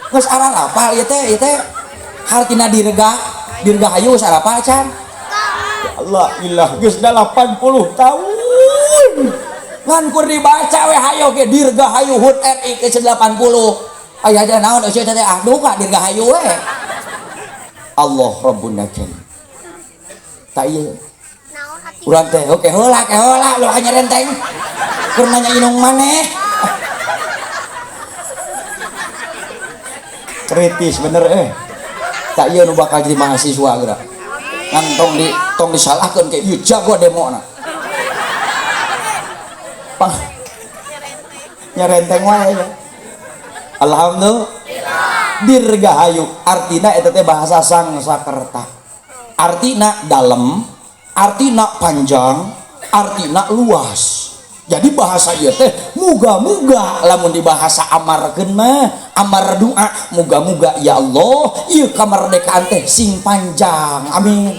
geus ararapal ieu teh hartina dirgahayu geus arapal can ya Allah ilah geus 80 tahun ngan kur dibaca we hayo ge dirgahayu HUT RI ke 80 aya aja naon eueuh teh ah duka dirgahayu we Allah Rabbuna karim tak ieu urang teh oke heula ke heula lu nyerenteng keur nanya inung maneh kritis bener tak ieu nu bakal jadi mahasiswa geura ngan tong disalahkeun ke ieu jago demona pang nyerenteng wae ya alhamdulillah dirgahayu artina eta teh bahasa Sangsakerta artina dalem artina panjang artina luas. Jadi bahasa ieu teh muga-muga lamun dibahasa amarkeun mah amar doa muga-muga ya Allah ieu kamerdekaan teh sing panjang amin.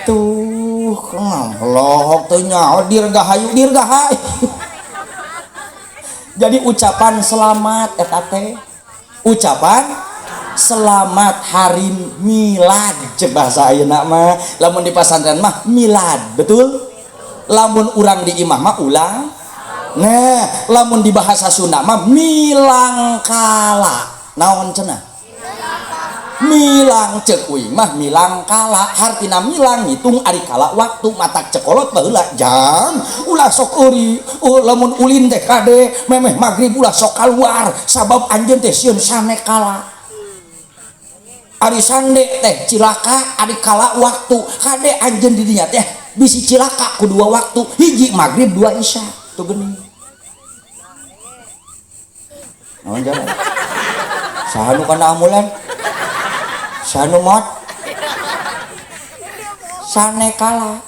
Tuh lohok teh nyaho dirgahayu dirgahayu. Jadi ucapan selamat eta teh ucapan selamat hari milad cek bahasa ayeuna mah lamun di pasantren mah milad betul. Lamun urang di imah mah ulang nah lamun di bahasa Sunda mah milangkala naon cenah milang cek uing mah milangkala hartina milang ngitung ari kala waktu matak cekolot baheula jam ulah sok euri lamun ulin teh kade memeh magrib ulah sok kaluar sabab anjeun teh sieun sanekala ari sande teh cilaka ari kala waktu kade anjeun di dinya teh bisi cilaka ku dua waktu hiji maghrib dua isya tuh geuning naon jalan saha nu kana ambulan saha nu maot sanekala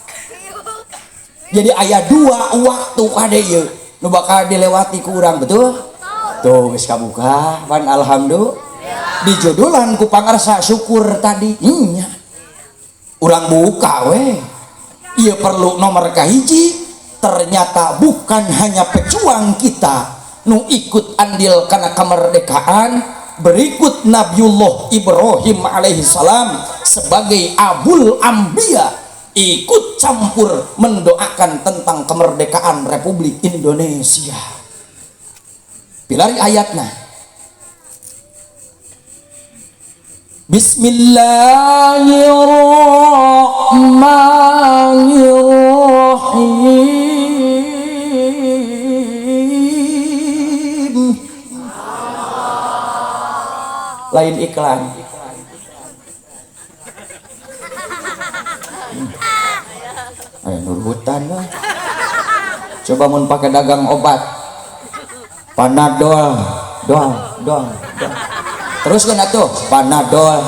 jadi aya dua waktu kade ieu nu bakal dilewati ku urang betul tuh geus kabuka pan alhamdulillah dijodolan ku pangarsa syukur tadi nya urang buka we ia perlu nomor kahiji ternyata bukan hanya pejuang kita nu ikut andil karena kemerdekaan berikut Nabiullah Ibrahim alaihi salam sebagai abul ambia ikut campur mendoakan tentang kemerdekaan Republik Indonesia. Pilari ayatna Bismillahirrahmanirrahim. Lain iklan. Ayo nurutan lah. Coba mun pakai dagang obat. Panadol, dol, dol, dol. Terus kan atuh Panadol.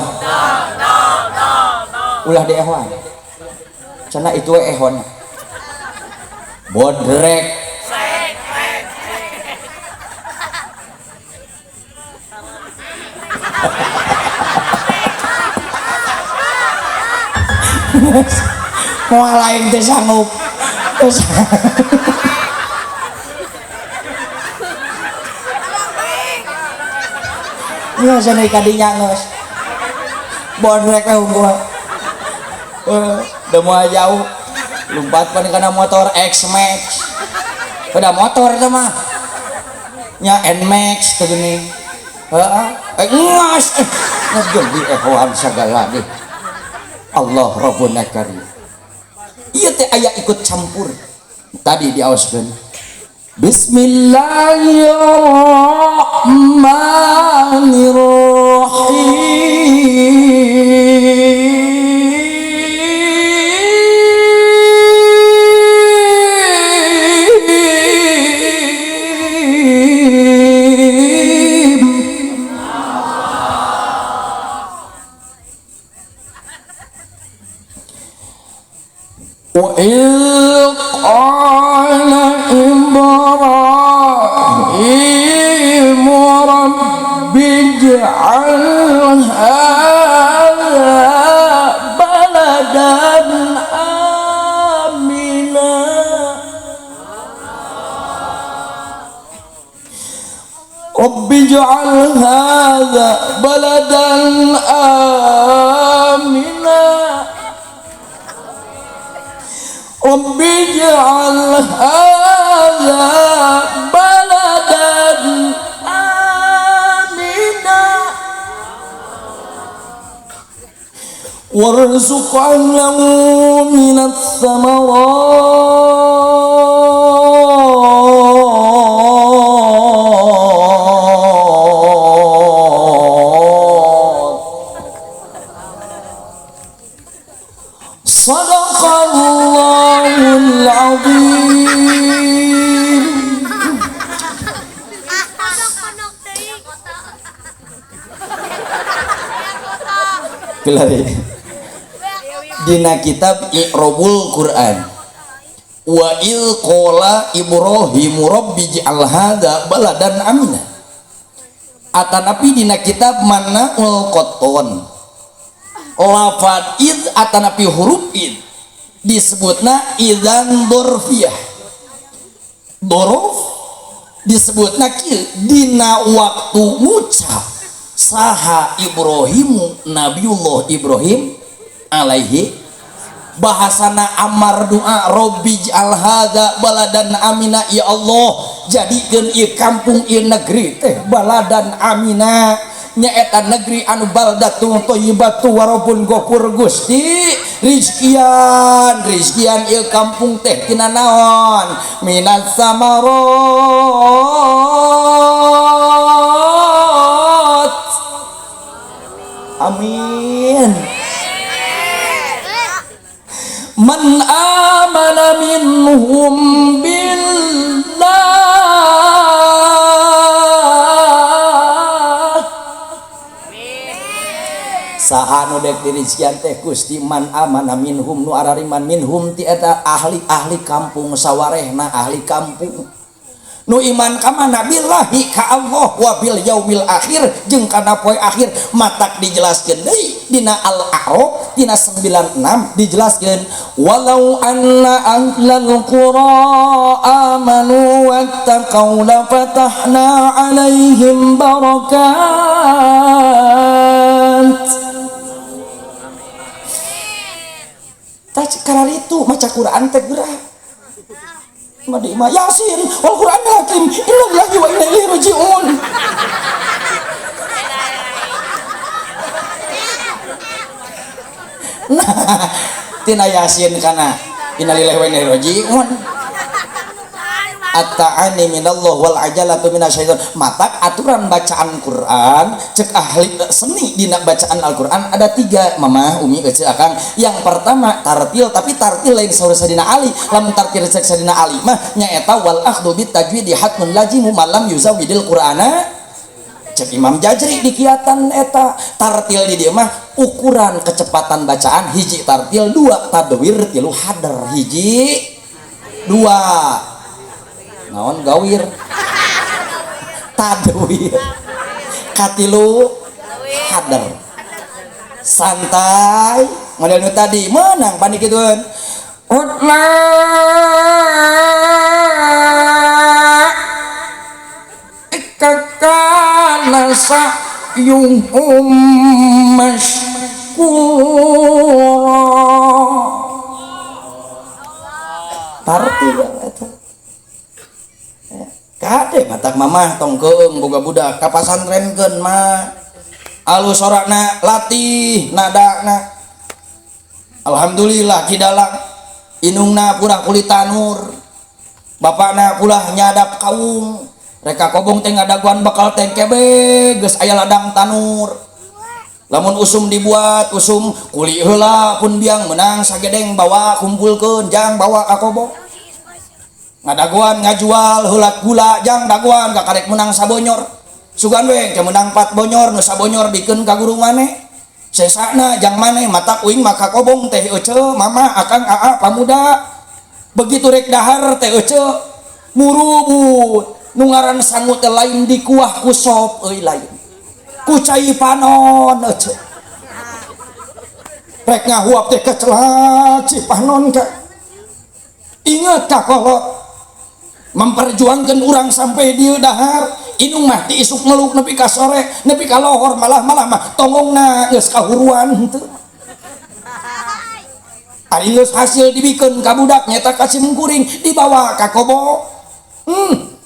Ulah di ehwan. Cenah itu we ehon. Bodrek. Moal lain teh sanggup. Terus geus cenah kadinya geus. Bodrek we unggul. Udah mau jauh lompat pan kana motor X-Max. Udah motor itu mah. Nya N-Max tuh gini. Heeh. Ngas. Ngas jadi ehoan sagala deh. Allah Rabbuna Karim. Ieu teh aya ikut campur. Tadi diaoskeun. Bismillahirrahmanirrahim. وإذ قال إبراهيم رب اجعل هذا بلدا آمنا رب اجعل هذا بلدا آمنا رب اجعل هذا بلدا آمنا وارزق أهله من الثمرات صدق الله العظيم. Dina kitab I'rabul Quran wa il qala Ibrahimu rabbi ij'al hadza baladan amina. Atanapi dina kitab Manaul Qatton lafad id atanapi huruf id disebutna idzan dzarfiyah. Dzarf disebutna kieu dina waktu ngucap saha Ibrahimu Nabiullah Ibrahim alaihi bahasana amar doa robbi ij'al hadza baladan amina, ya Allah jadikeun ieu kampung ieu negeri teh baladan amina, nyaeta negeri anu baldatun thayyibatu warabun ghafur. Gusti rizkian rizkian ieu kampung teh tina naon minas samarat. Amin. Man amana minhum billah. Saha nu dek dirizkian teh Gusti man amana minhum nu arariman minhum ti eta ahli-ahli kampung sawarehna ahli kampung nu iman ka mana billahi ka Allah wa bil yaumil akhir jeung kana poe akhir. Matak dijelaskeun deui dina Al-A'raf dina 96 dijelaskeun walau anna ahlal qura amanu wattaqau la fatahna alaihim barakat. Tah kararitu maca Quran teh geura Madi ma Yasin wal Qur'an hakim inna lillahi wa inna ilaihi raji'un. Tina Yasin kana innalillahi wa inna ilaihi rajiun. At-ta'ani minallah wal ajalatu minasyaiton. Matak aturan bacaan Quran cek ahli seni dina bacaan Al-Quran ada 3 mamah umi ece akang. Yang pertama tartil, tapi tartil lain saur Sadina Ali. Lamun tartil cek Sadina Ali mah nyaeta wal akhdhu bit tajwidi hatmun lazimu malam yuzawidil Qur'ana. Cek Imam Jajri dikiatan eta tartil di dieu mah ukuran kecepatan bacaan hiji tartil, 2 tadwir, 3 hadar, hiji 2 naon gawir tadwir katilu hadar santai model nu tadi menang panik gituan kana sa'yuhum mashkura. Tartil eta kade matak mamah tong keung boga budak ka pasantrenkeun mah alus sorakna latih nadana. Alhamdulillah kidalang inungna purah kulit tanur, bapakna pulah nyadap kaung, reka kobong teh ngadaguan bakal teh kebe geus aya ladang tanur. Lamun usum dibuat usum kuli heula pun biang menang sagedeng bawa kumpulkeun jang bawa ka kobong. Ngadaguan ngajual heula gula jang daguan kakarek menang sabonyor. Sugan we ke menang 4 bonyor nu sabonyor bikeun ka guru maneh. Sesana jang maneh matak uing maka kobong teh ece mama akang aa pamuda. Begitu rek dahar teh ece murubut nu ngaran sangu teh lain di kuah ku sop euy lain. Ku cai panon ece. Rek ngahuap teh kecelak si panon ka. Ingat ka kolot memperjuangkan urang sampai di dahar inung mah ti isuk meluk nepi ka sore nepi ka lohor malah-malah mah tongongna geus kahuruan henteu. Ari geus hasil dibikeun ka budak nyata ka simkuring dibawa ka kobo.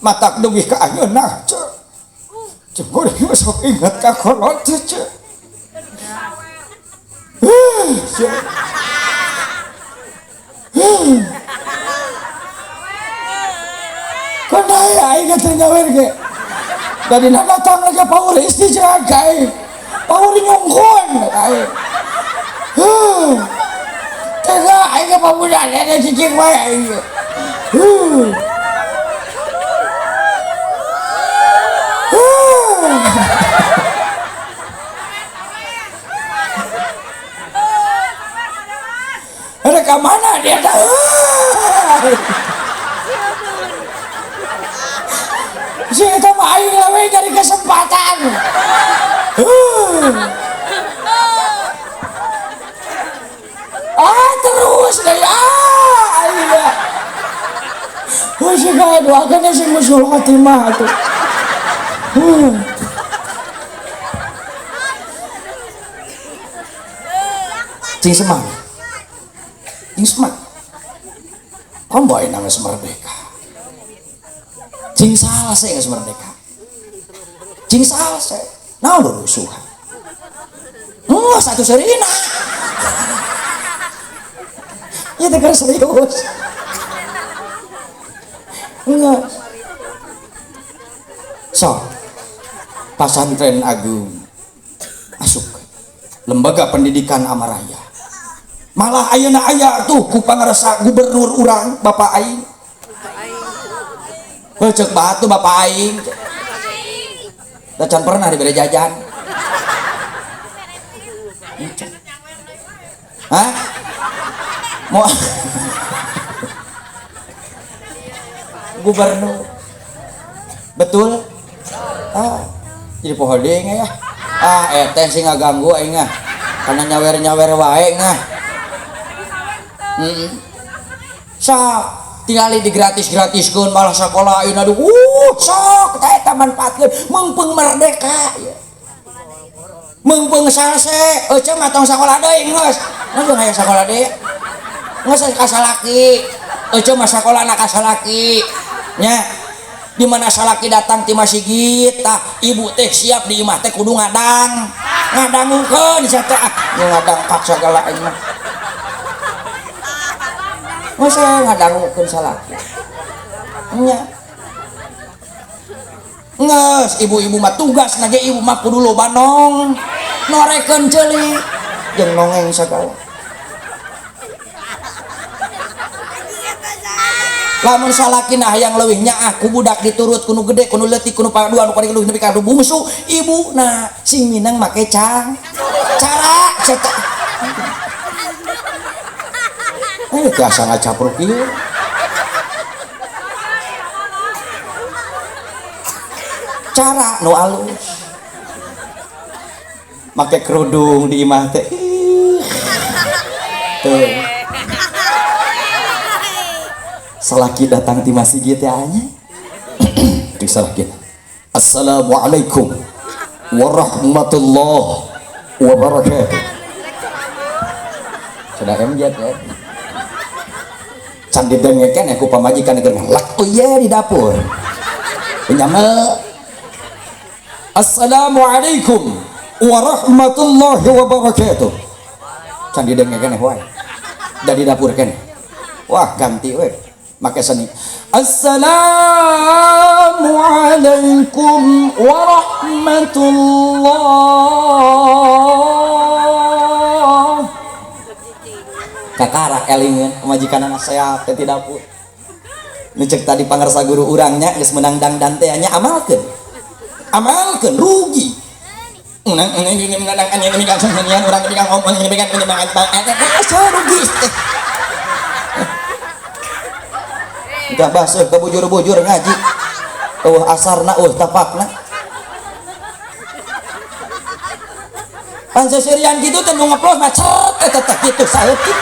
Matak dugi ka ayeuna ceu. Cekuring sok ingat ka kolot ceu. Kau aing teh nyawer ge. Dari datang lagi power istirahat ka aing. Power nyungkun aing. Tega aing pamuda ada cicing wae aing. Ada ke mana dia dah? Si eta mah aing lawe cari kesempatan. Terus deui aing da. Heuh si doakeun sing musul khotimah atuh. Cing semangat. Cing semangat. Kombo ayeuna geus merdeka. Cing salse geus merdeka. Cing salse. Naon rusuhan? Satu serina. Ya teh serius. Enggak. So, Pasantren Agung masuk Lembaga Pendidikan Amaraya. Malah ayeuna aya tuh ku pangarsa gubernur urang Bapak aing. Heuh ceuk batu Bapak aing. Da can pernah diberi jajan. Hah? Mau gubernur. Betul? Jadi pohodeng ya. Teh sih ngaganggu aing ah. Karena nyawer-nyawer wae ngah. Sok tingali di gratis-gratiskeun malah sekolah ayeuna aduh sok teh eta manfaatkeun meungpeung merdeka ya. Meungpeung salse euceu mah tong sakola deui geus. Mun hayang sakola deui. Geus ka salaki. Euceu mah sakolana ka salaki. Nya di mana salaki datang ti masjid tah ibu teh siap di imah teh kudu ngadang. Ngadangukeun sia teh ngadang kak sagala aing mah. Geus ngadangukeun salaki. Nya. Nges ibu-ibu mah tugas nage ibu mah kudu loba nong norekeun ceuli jeung nongeng sagala. Lamun salaki nah hayang leuwih nyaah ku budak diturut kunu gede kunu leutik kunu padua nu paling leuwih nepi ka bungsu ibu nah sing minang make cang cara cetak teu asa ngacapruk ieu. Cara nu alus make kerudung di imah teh tuh salaki datang di masjid teh anya di salaki assalamualaikum warahmatullahi wabarakatuh sudah MJ ya can didengekeun ku pamajikan keur ngelak oh iya di dapur penyamel assalamualaikum warahmatullahi wabarakatuh can didengekeun wae da di dapur keneh wah ganti we make seni assalamualaikum warahmatullah kakara elingeun pamajikanana sehat teh di dapur nu ceuk tadi pangarsa guru urangnya geus meunang dangdan teh nya amalkeun amalkeun rugi rugi gak basuh kebujur-bujur ngaji eueuh asarna eueuh tapakna panseserian kitu teh nu ngeplos mah cet eta teh kitu saeutik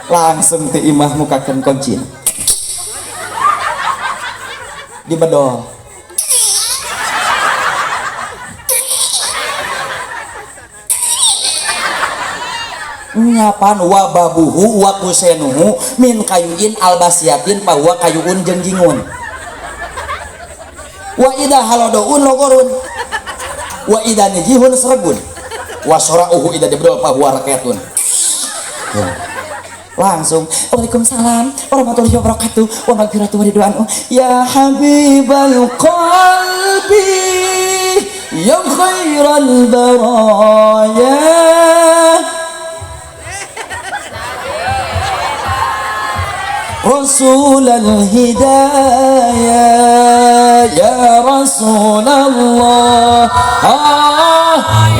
langsung ti imah mukakeun kunci dibedol nyapan wa babuhu wa kusenuhu min kayuin albasiatin bahwa kayuun jeung jingun wa ida halodoun logorun wa ida nijihun sregun wa sorauhu ida dibedol bahwa raketun. Langsung waalaikumsalam warahmatullahi wabarakatuh wa magfiratuh wa ridwanu ya habibal qalbi ya khairal baraya rasulal hidayah ya rasulallah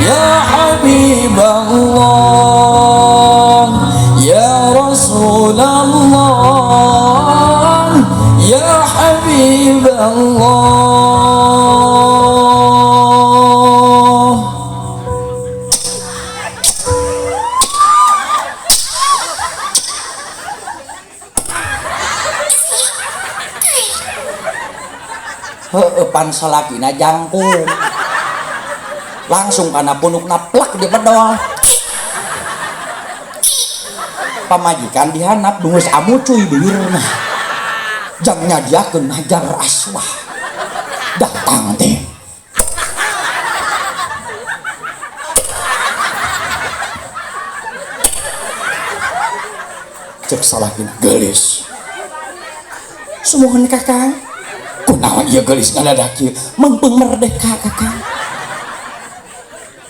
ya habiballah ya Rasulallah ya Habiballah. Heueuh pan salakina jangkung langsung kana punukna plak dibedol pamajikan dihanap dungus amucuy bibirna jang nyadiakeun hajar aswah datang teh cek salakina geulis sumuhun kakang kunaon ieu geulis ngadadak kieu meungpeung merdeka kakang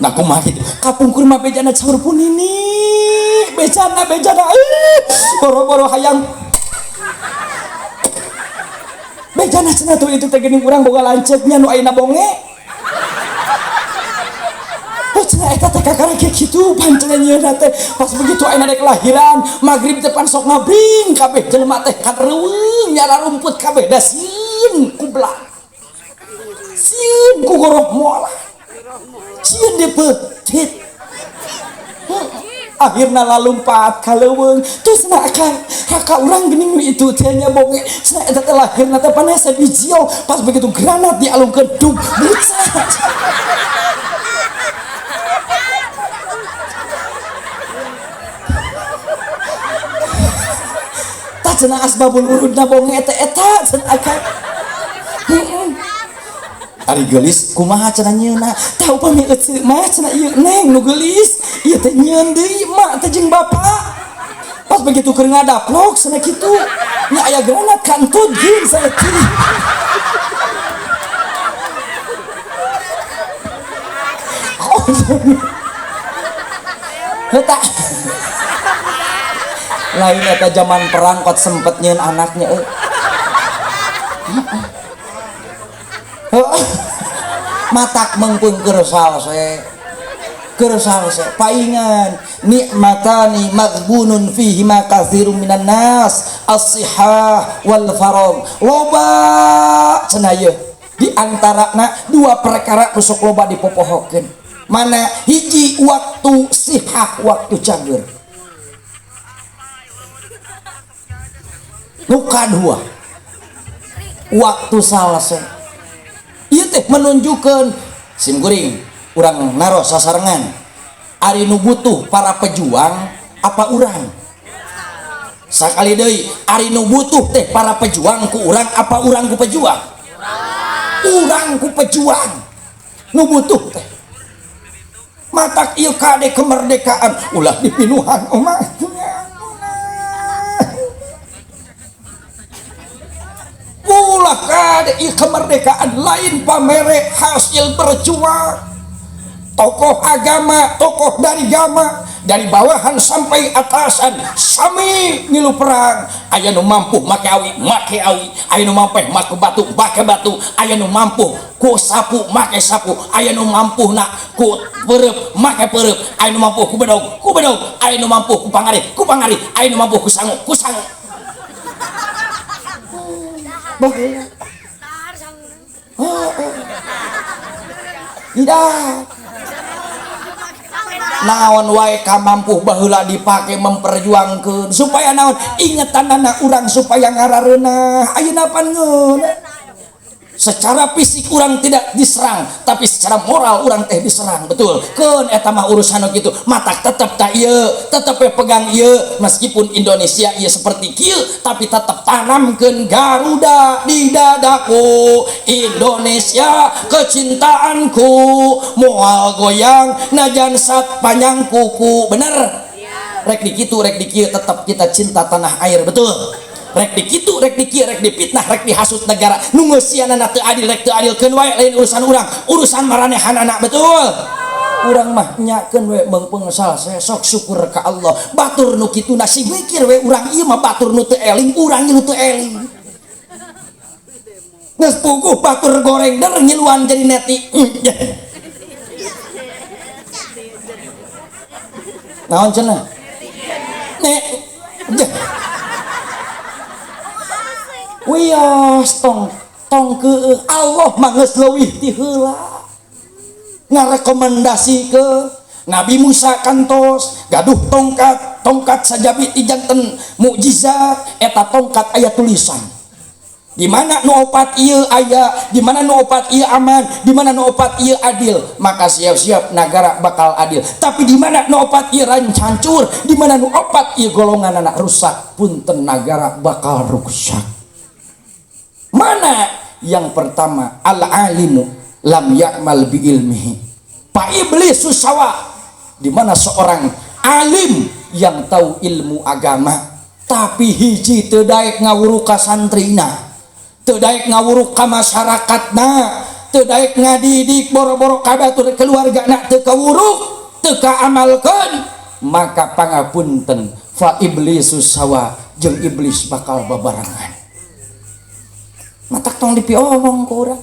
nah kumaha kitu kapungkur mah bejana saur pun ini bejana bejana boro-boro hayang bejana cenah tuh itu teh geuning urang boga lanceuknya nu ayeuna bonge cenah eta teh kakara kieu kitu pancen nyieunna teh pas begitu ayeuna rek lahiran magrib teh pan sok ngabring kabeh jelema teh kan reuweung nyala rumput kabeh da sieun ku belah sieun ku goroh moal sieun dipeutit akhirna lalumpat ka leuweung terus na raka urang geuning itu teh nya bonge cenah eta teh lahirna teh pan hese bijil pas begitu granat dialungkeun dug bucat cenah asbabul urudna bonge teh eta cenah akang. Ari geulis kumaha cenah nyeuna? Tah upami eceu mah cenah ieu neng nu geulis, ieu teh nyeun deui emak teh jeung bapak. Pas begitu keur ngadaplok cenah kitu, nya aya granat kantut jeung saeutik. Heuh lain eta zaman perang kot sempet nyeun anaknya euy. Matak mengpung keur salse. Keur salse paingan nikmatani maghbunun fihi ma katsirun minan nas as-sihah wal faragh. Loba cenah ieu di antarana dua perkara nu sok loba dipopohokeun. Mana hiji waktu sihah waktu cager. Nu kadua waktu salse. Ieu teh menunjukkan sim kuring urang naros sasarengan. Ari nu butuh para pejuang apa urang? Sakali deui ari nu butuh teh para pejuang ku urang apa urang ku pejuang? Urang ku pejuang. Nu butuh teh. Matak ieu kade kemerdekaan ulah dipinuhan omah. Ulah kade ieu kemerdekaan lain pamere hasil berjuang. Tokoh agama, tokoh dari agama, dari bawahan sampai atasan sami ngilu perang. Aya nu mampu make awi, make awi. Aya nu mampu make batu, make batu. Aya nu mampu ku sapu, make sapu. Aya nu mampu na ku perep, make perep. Aya nu mampu ku bedog, ku bedog. Aya nu mampu ku pangari, ku pangari. Aya nu mampu ku sangu, ku sangu. Baheula. Tidak. Naon wae kamampuh baheula dipake memperjuangkeun supaya naon ingetanana urang supaya ngarareunah ayeuna pan ngeunah. Secara fisik urang tidak diserang tapi secara moral urang teh diserang, betul. Keun eta mah urusan nu kitu matak tetep ta ieu tetep we pegang ieu meskipun Indonesia ieu seperti kieu tapi tetep tanamkeun Garuda di dadaku. Indonesia kecintaanku moal goyang najan sat panjang kuku. Bener rek dikitu rek dikieu tetep kita cinta tanah air, betul. Rek dikitu, rek dikieu, rek dipitnah, rek dihasut negara nu ngeusianana teu adil, rek teu adil keun wae lain urusan urang, urusan maranehanana, betul. Urang mah nyakeun we meungpeung salse sok syukur ka Allah. Batur nu kituna sing mikir we urang ieu mah batur nu teu eling, urang nu teu eling. Geus puguh batur goreng der ngiluan jadi neti. Naon cenah? Nek. Wios tong tong keueuh Allah mah geus leuwih ti heula. Ngarekomendasi ke Nabi Musa kantos gaduh tongkat, tongkat sajabi ti janten mukjizat eta tongkat aya tulisan. Di mana nu opat ieu aya, di mana nu opat ieu aman, di mana nu opat ieu adil, maka siap-siap nagara bakal adil. Tapi di mana nu opat ieu hancur, di mana nu opat ieu golongan anak rusak, punten nagara bakal rusak. Mana yang pertama al-alimu lam ya'mal bi ilmihi. Pak iblis susawa, di mana seorang alim yang tahu ilmu agama tapi hiji teu daek ngawuru ka santrina, teu daek ngawuru ka masyarakatna, teu daek ngadidik boro-boro ka batur keluargana teu kawuruk, teu kaamalkeun, maka pangapunten fa iblisus sawa jeung iblis bakal babarengan. Matak tong dipiomong ku urang.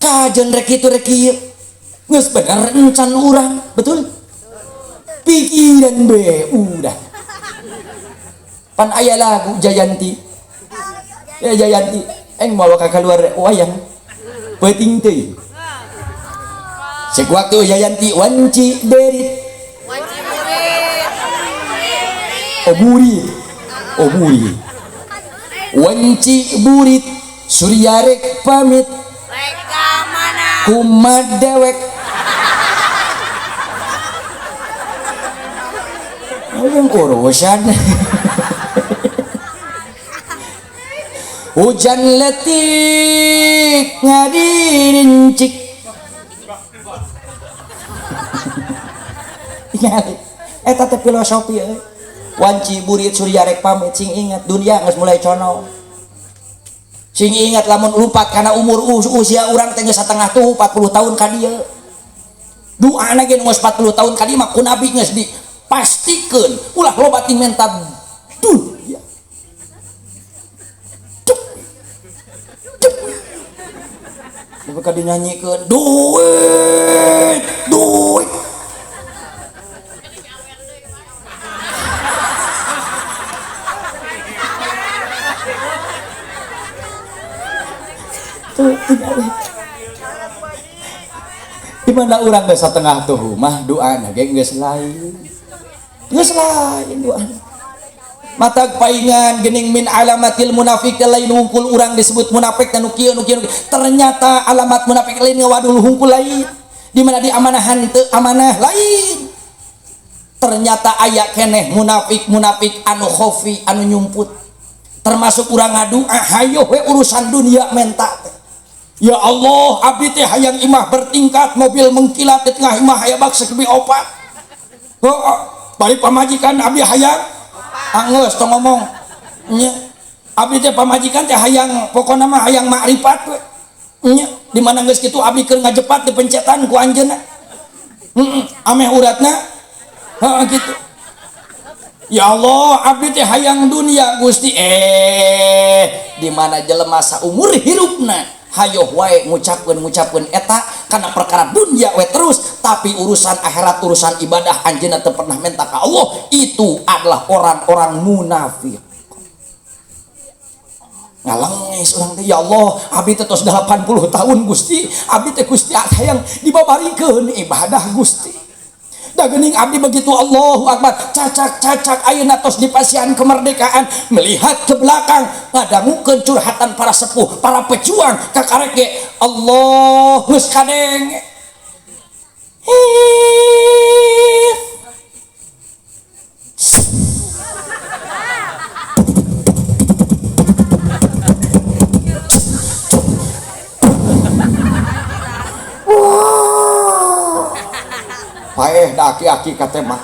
Kajen rek kitu rek kieu. Geus bener encan urang, betul? Pikiran be udah. Pan aya lagu Jayanti. Ya Jayanti, eng mawa ka keluar wayang. Peuting teuing. Cek waktu Jayanti wanci berit. Wanci burit. Oh burit. Oh burit. Wanci burit Surya rek pamit. Rek ka mana? Kumaha dewek. Yang urusan. Hujan letik ngadirincik. Eta teh filosofi euy. Wanci burit surya rek pamit sing ingat dunia geus mulai cono. Sing ingat lamun lupat kana umur usia urang teh geus satengah tuh 40 tahun ka dieu. Doana ge geus 40 tahun ka dieu mah ku nabi geus dipastikeun ulah loba ting menta dunia. Mereka dinyanyikan duit duit tuh di mana orang geus satengah tuh mah doana ge geus lain doana mata paingan gening min alamatil munafik lain hungkul urang disebut munafik dan kieu nu kieu ternyata alamat munafik lain ngawadul hungkul lain di mana di amanahan teu amanah lain ternyata aya keneh munafik munafik anu khofi anu nyumput termasuk urang ngadu hayoh we urusan dunia menta teh ya Allah abdi teh hayang imah bertingkat mobil mengkilat di tengah imah aya bak sakebi opat heuh bari pamajikan abdi hayang anggeus tong ngomong nya abdi teh pamajikan teh hayang pokona mah hayang makrifat we nya di mana geus kitu abdi keur ngajepat dipencetan ku anjeunna heeh ameh uratna heeh kitu ya Allah abdi teh hayang dunia Gusti di mana jelema saumur hirupna hayoh wae ngucapkeun eta kana perkara dunia we terus tapi urusan akhirat urusan ibadah anjeunna teu pernah minta ka Allah itu adalah orang-orang munafik ngalengis urang teh ya Allah abdi teh tos 80 tahun Gusti abdi teh Gusti hayang dibabarikeun ibadah Gusti da geuning abdi begitu Allahu Akbar cacak-cacak ayeuna tos di pasian kemerdekaan melihat ke belakang ngadangukeun curhatan para sepuh para pejuang kakarek ge Allah geus kadenge paeh da aki-aki katema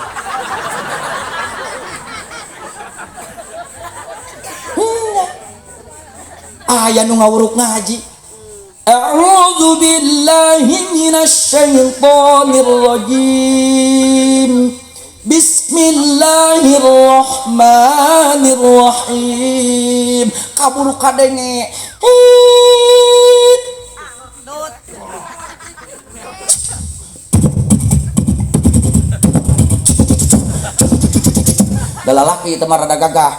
aya nu ngawuruk ngaji a'udzu billahi minasyaitonir rajim bismillahirrahmanirrahim kaburu kadenge da lalaki teh mah rada gagah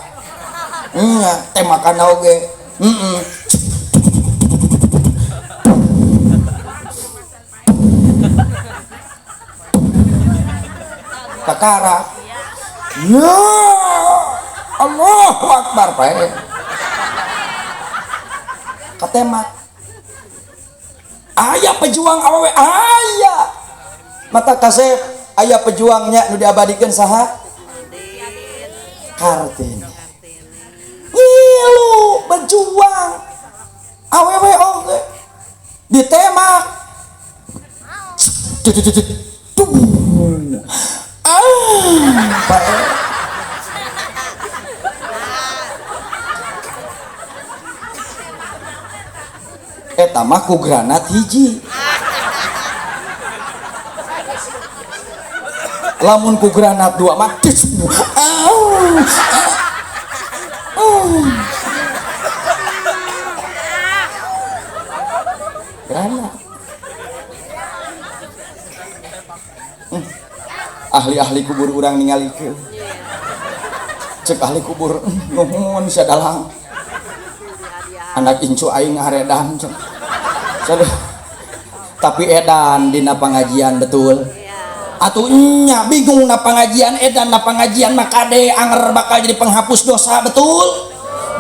nya temakan oge heeh kakara ya Allahu Akbar pae katemak aya pejuang awewe aya mata kasep aya pejuangnya nu diabadikeun saha Kartini ngilu berjuang awewe oge ditemak eta mah ku granat hiji lamun ku granat dua mah granat ahli-ahli kubur urang ningalikeun cek ahli kubur nuhun sadalang anak incu aing haredan tapi edan dina pangajian betul atuh nya bingung na pengajian edan na pengajian maka kade anger bakal jadi penghapus dosa betul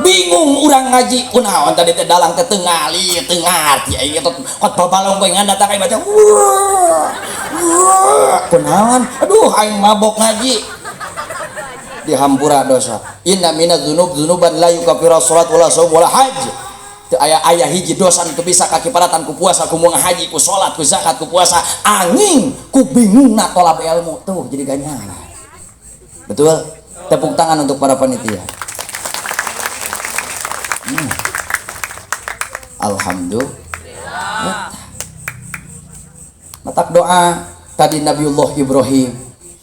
bingung urang ngaji kunaon tadi teh dalang teh teu ngali teu ngarti aing eta khotbah balong we ngan datang aing baca kunaon aduh aing mabok ngaji dihampura dosa inna minadz dzunub dzunuban la yukaffiru salat wala shaum wala hajj Teu aya aya hiji dosa nu teu bisa kakiparatan ku puasa, ku moal haji, ku salat, ku zakat, ku puasa, angin ku bingungna tolab ilmu tuh jadi ganjaran. Betul? Tepuk tangan untuk para panitia. Alhamdulillah. Matak doa tadi Nabiullah Ibrahim,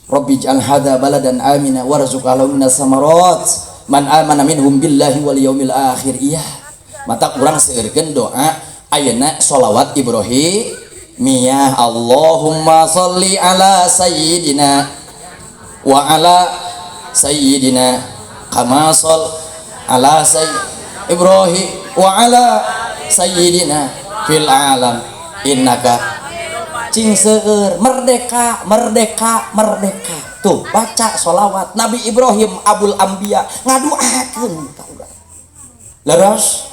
Rabbi ij'al hadza baladan amina warzuq ahlahu minas samarat man amana minhum billahi wal yaumil akhir. Iya. Matak urang seueurkeun doa ayeuna sholawat Ibrahimiyah. Allahumma sholli ala sayyidina wa ala sayyidina kama shol ala sayyid Ibrahim wa ala sayyidina fil alam innaka cing seueur merdeka merdeka merdeka. Tuh baca sholawat Nabi Ibrahim Abul Anbiya ngaduakeun ka urang. Leres?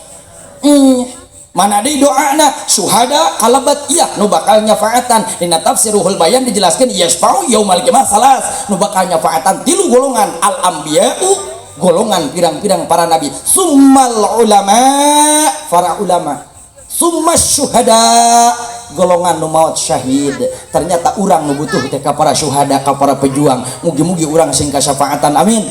Mana di doana syuhada kalabat iya nu bakal nyafaatan. Dina tafsir Ruhul Bayan dijelaskeun yasfa'u yaumal qiyamah salas nu bakal nyafaatan tilu golongan, al anbiya'u golongan pirang-pirang para nabi, summal ulama para ulama, summas syuhada golongan nu maot syahid. Ternyata urang nu butuh teh ka para syuhada, ka para pejuang. Mugi-mugi urang sing kasyafaatan, amin.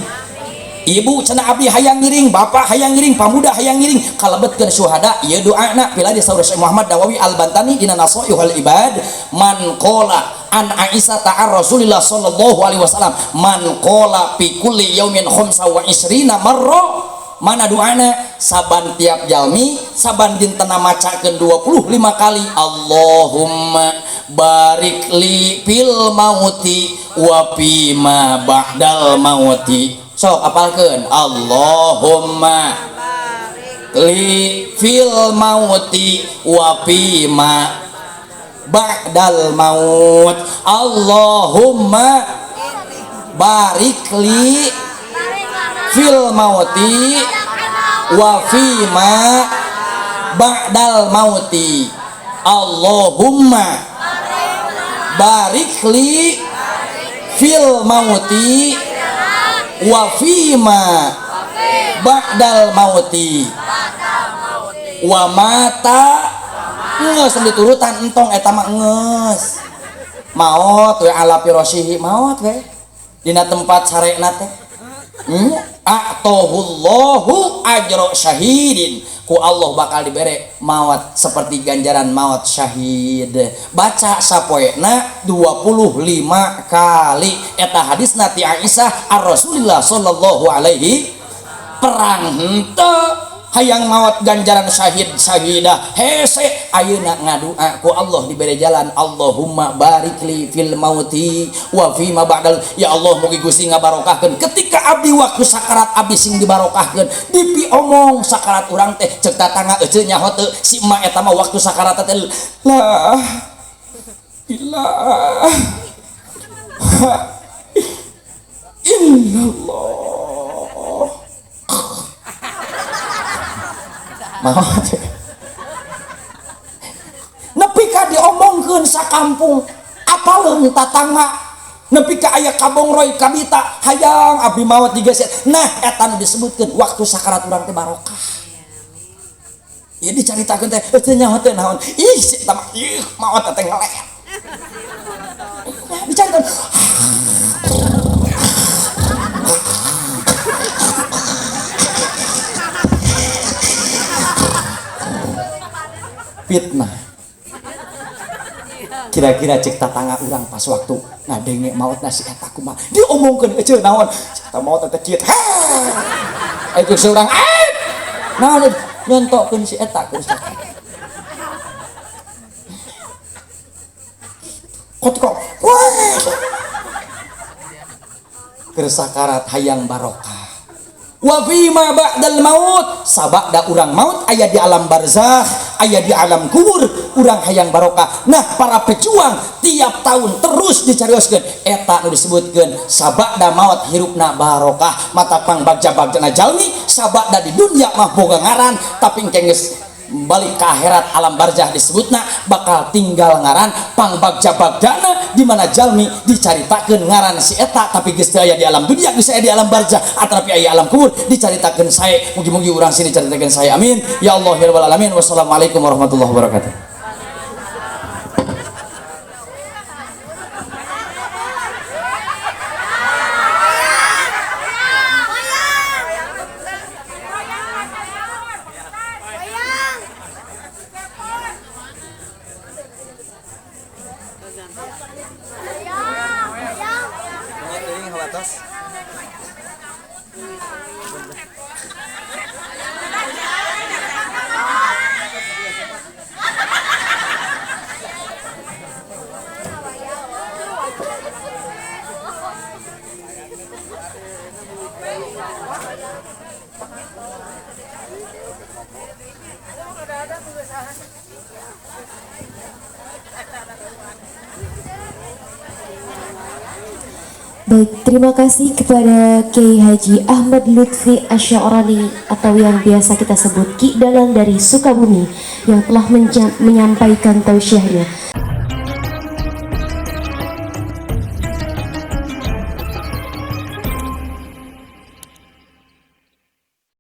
Ibu cenah abdi hayang ngiring, bapak hayang ngiring, pamuda hayang ngiring, kalebetkeun syuhada. Ieu doana pila di saur Syekh Muhammad Nawawi Al-Bantani dina Nasaihul Ibad, man qala an Aisyah ta'ar Rasulillah sallallahu alaihi wasallam, man qala fi kulli yaumin khamsa wa isrina marra, mana doana saban tiap jalmi saban dintena macakeun 25 kali Allahumma barik li fil mauti wa fi ma ba'dal mauti. Sok apalkeun Allahumma li fil mauti wa fi ma ba'dal maut. Allahumma barik li fil mauti wa fi ma ba'dal mauti. Allahumma barik li fil mauti wa fi ma ba'dal mauti. Wa mata geus diturutan entong eta mah geus maot we ala firasyihi, maot we dina tempat sarena teh. A'tahullahu ajra syahidin, ku Allah bakal dibere maut seperti ganjaran maut syahid. Baca sapoena 25 kali eta hadisna ti Aisyah ar Rasulillah sallallahu alaihi. Perang henteu hayang maut ganjaran syahid syahidah hese ayeuna ngadua ku Allah dibere jalan Allahumma barik li fil mauti wa fi ma ba'dal. Ya Allah mugi Gusti ngabarokahkeun ketika abdi waktu sakarat abdi sing dibarokahkeun. Dipi omong sakarat urang teh ceuk tatangga eceu nyaho teu si emak eta mah waktu sakarat teh la ilaha illallah. Maot nepi ka diomongkeun sakampung apaleun tatangga nepi ka aya kabongroy kabita hayang abdi maot digeser. Nah eta nu disebutkeun waktu sakarat urang teh barokah. Ieu dicaritakeun teh teu nyaho teh naon, ih si eta mah ih maot teh ngeleh. Nah dicaritakeun fitnah. Kira-kira cek tatangga urang pas waktu ngadenge maot nasi eta kumaha diomongkeun eceu naon eta maot teh kieu ha eta seurang naon nyontokeun si eta ku kok keur sakarat hayang barokah. Wa fi ma ba'dal maut, sabada urang maut aya di alam barzakh, aya di alam kubur, urang hayang barokah. Nah para pejuang tiap tahun terus dicarioskeun eta nu disebutkeun sabada maut hirupna barokah. Mata pang bagja-bagjana jalmi sabada di dunia mah boga ngaran tapi engke geus Balik ke akhirat alam barzah disebutna bakal tinggal ngaran pangbagja-bagjana di mana jalmi dicaritakeun ngaran si eta tapi geus teu aya di alam dunia, geus aya di alam barzah atanapi aya alam kubur dicaritakeun sae. Mugi-mugi urang sini caritakeun sae, amin ya Allah ya rabbal alamin. Wassalamualaikum warahmatullahi wabarakatuh. Baik, terima kasih kepada Kiai Haji Ahmad Lutfi Asy'arani atau yang biasa kita sebut Ki Dalang dari Sukabumi yang telah menyampaikan tausiahnya.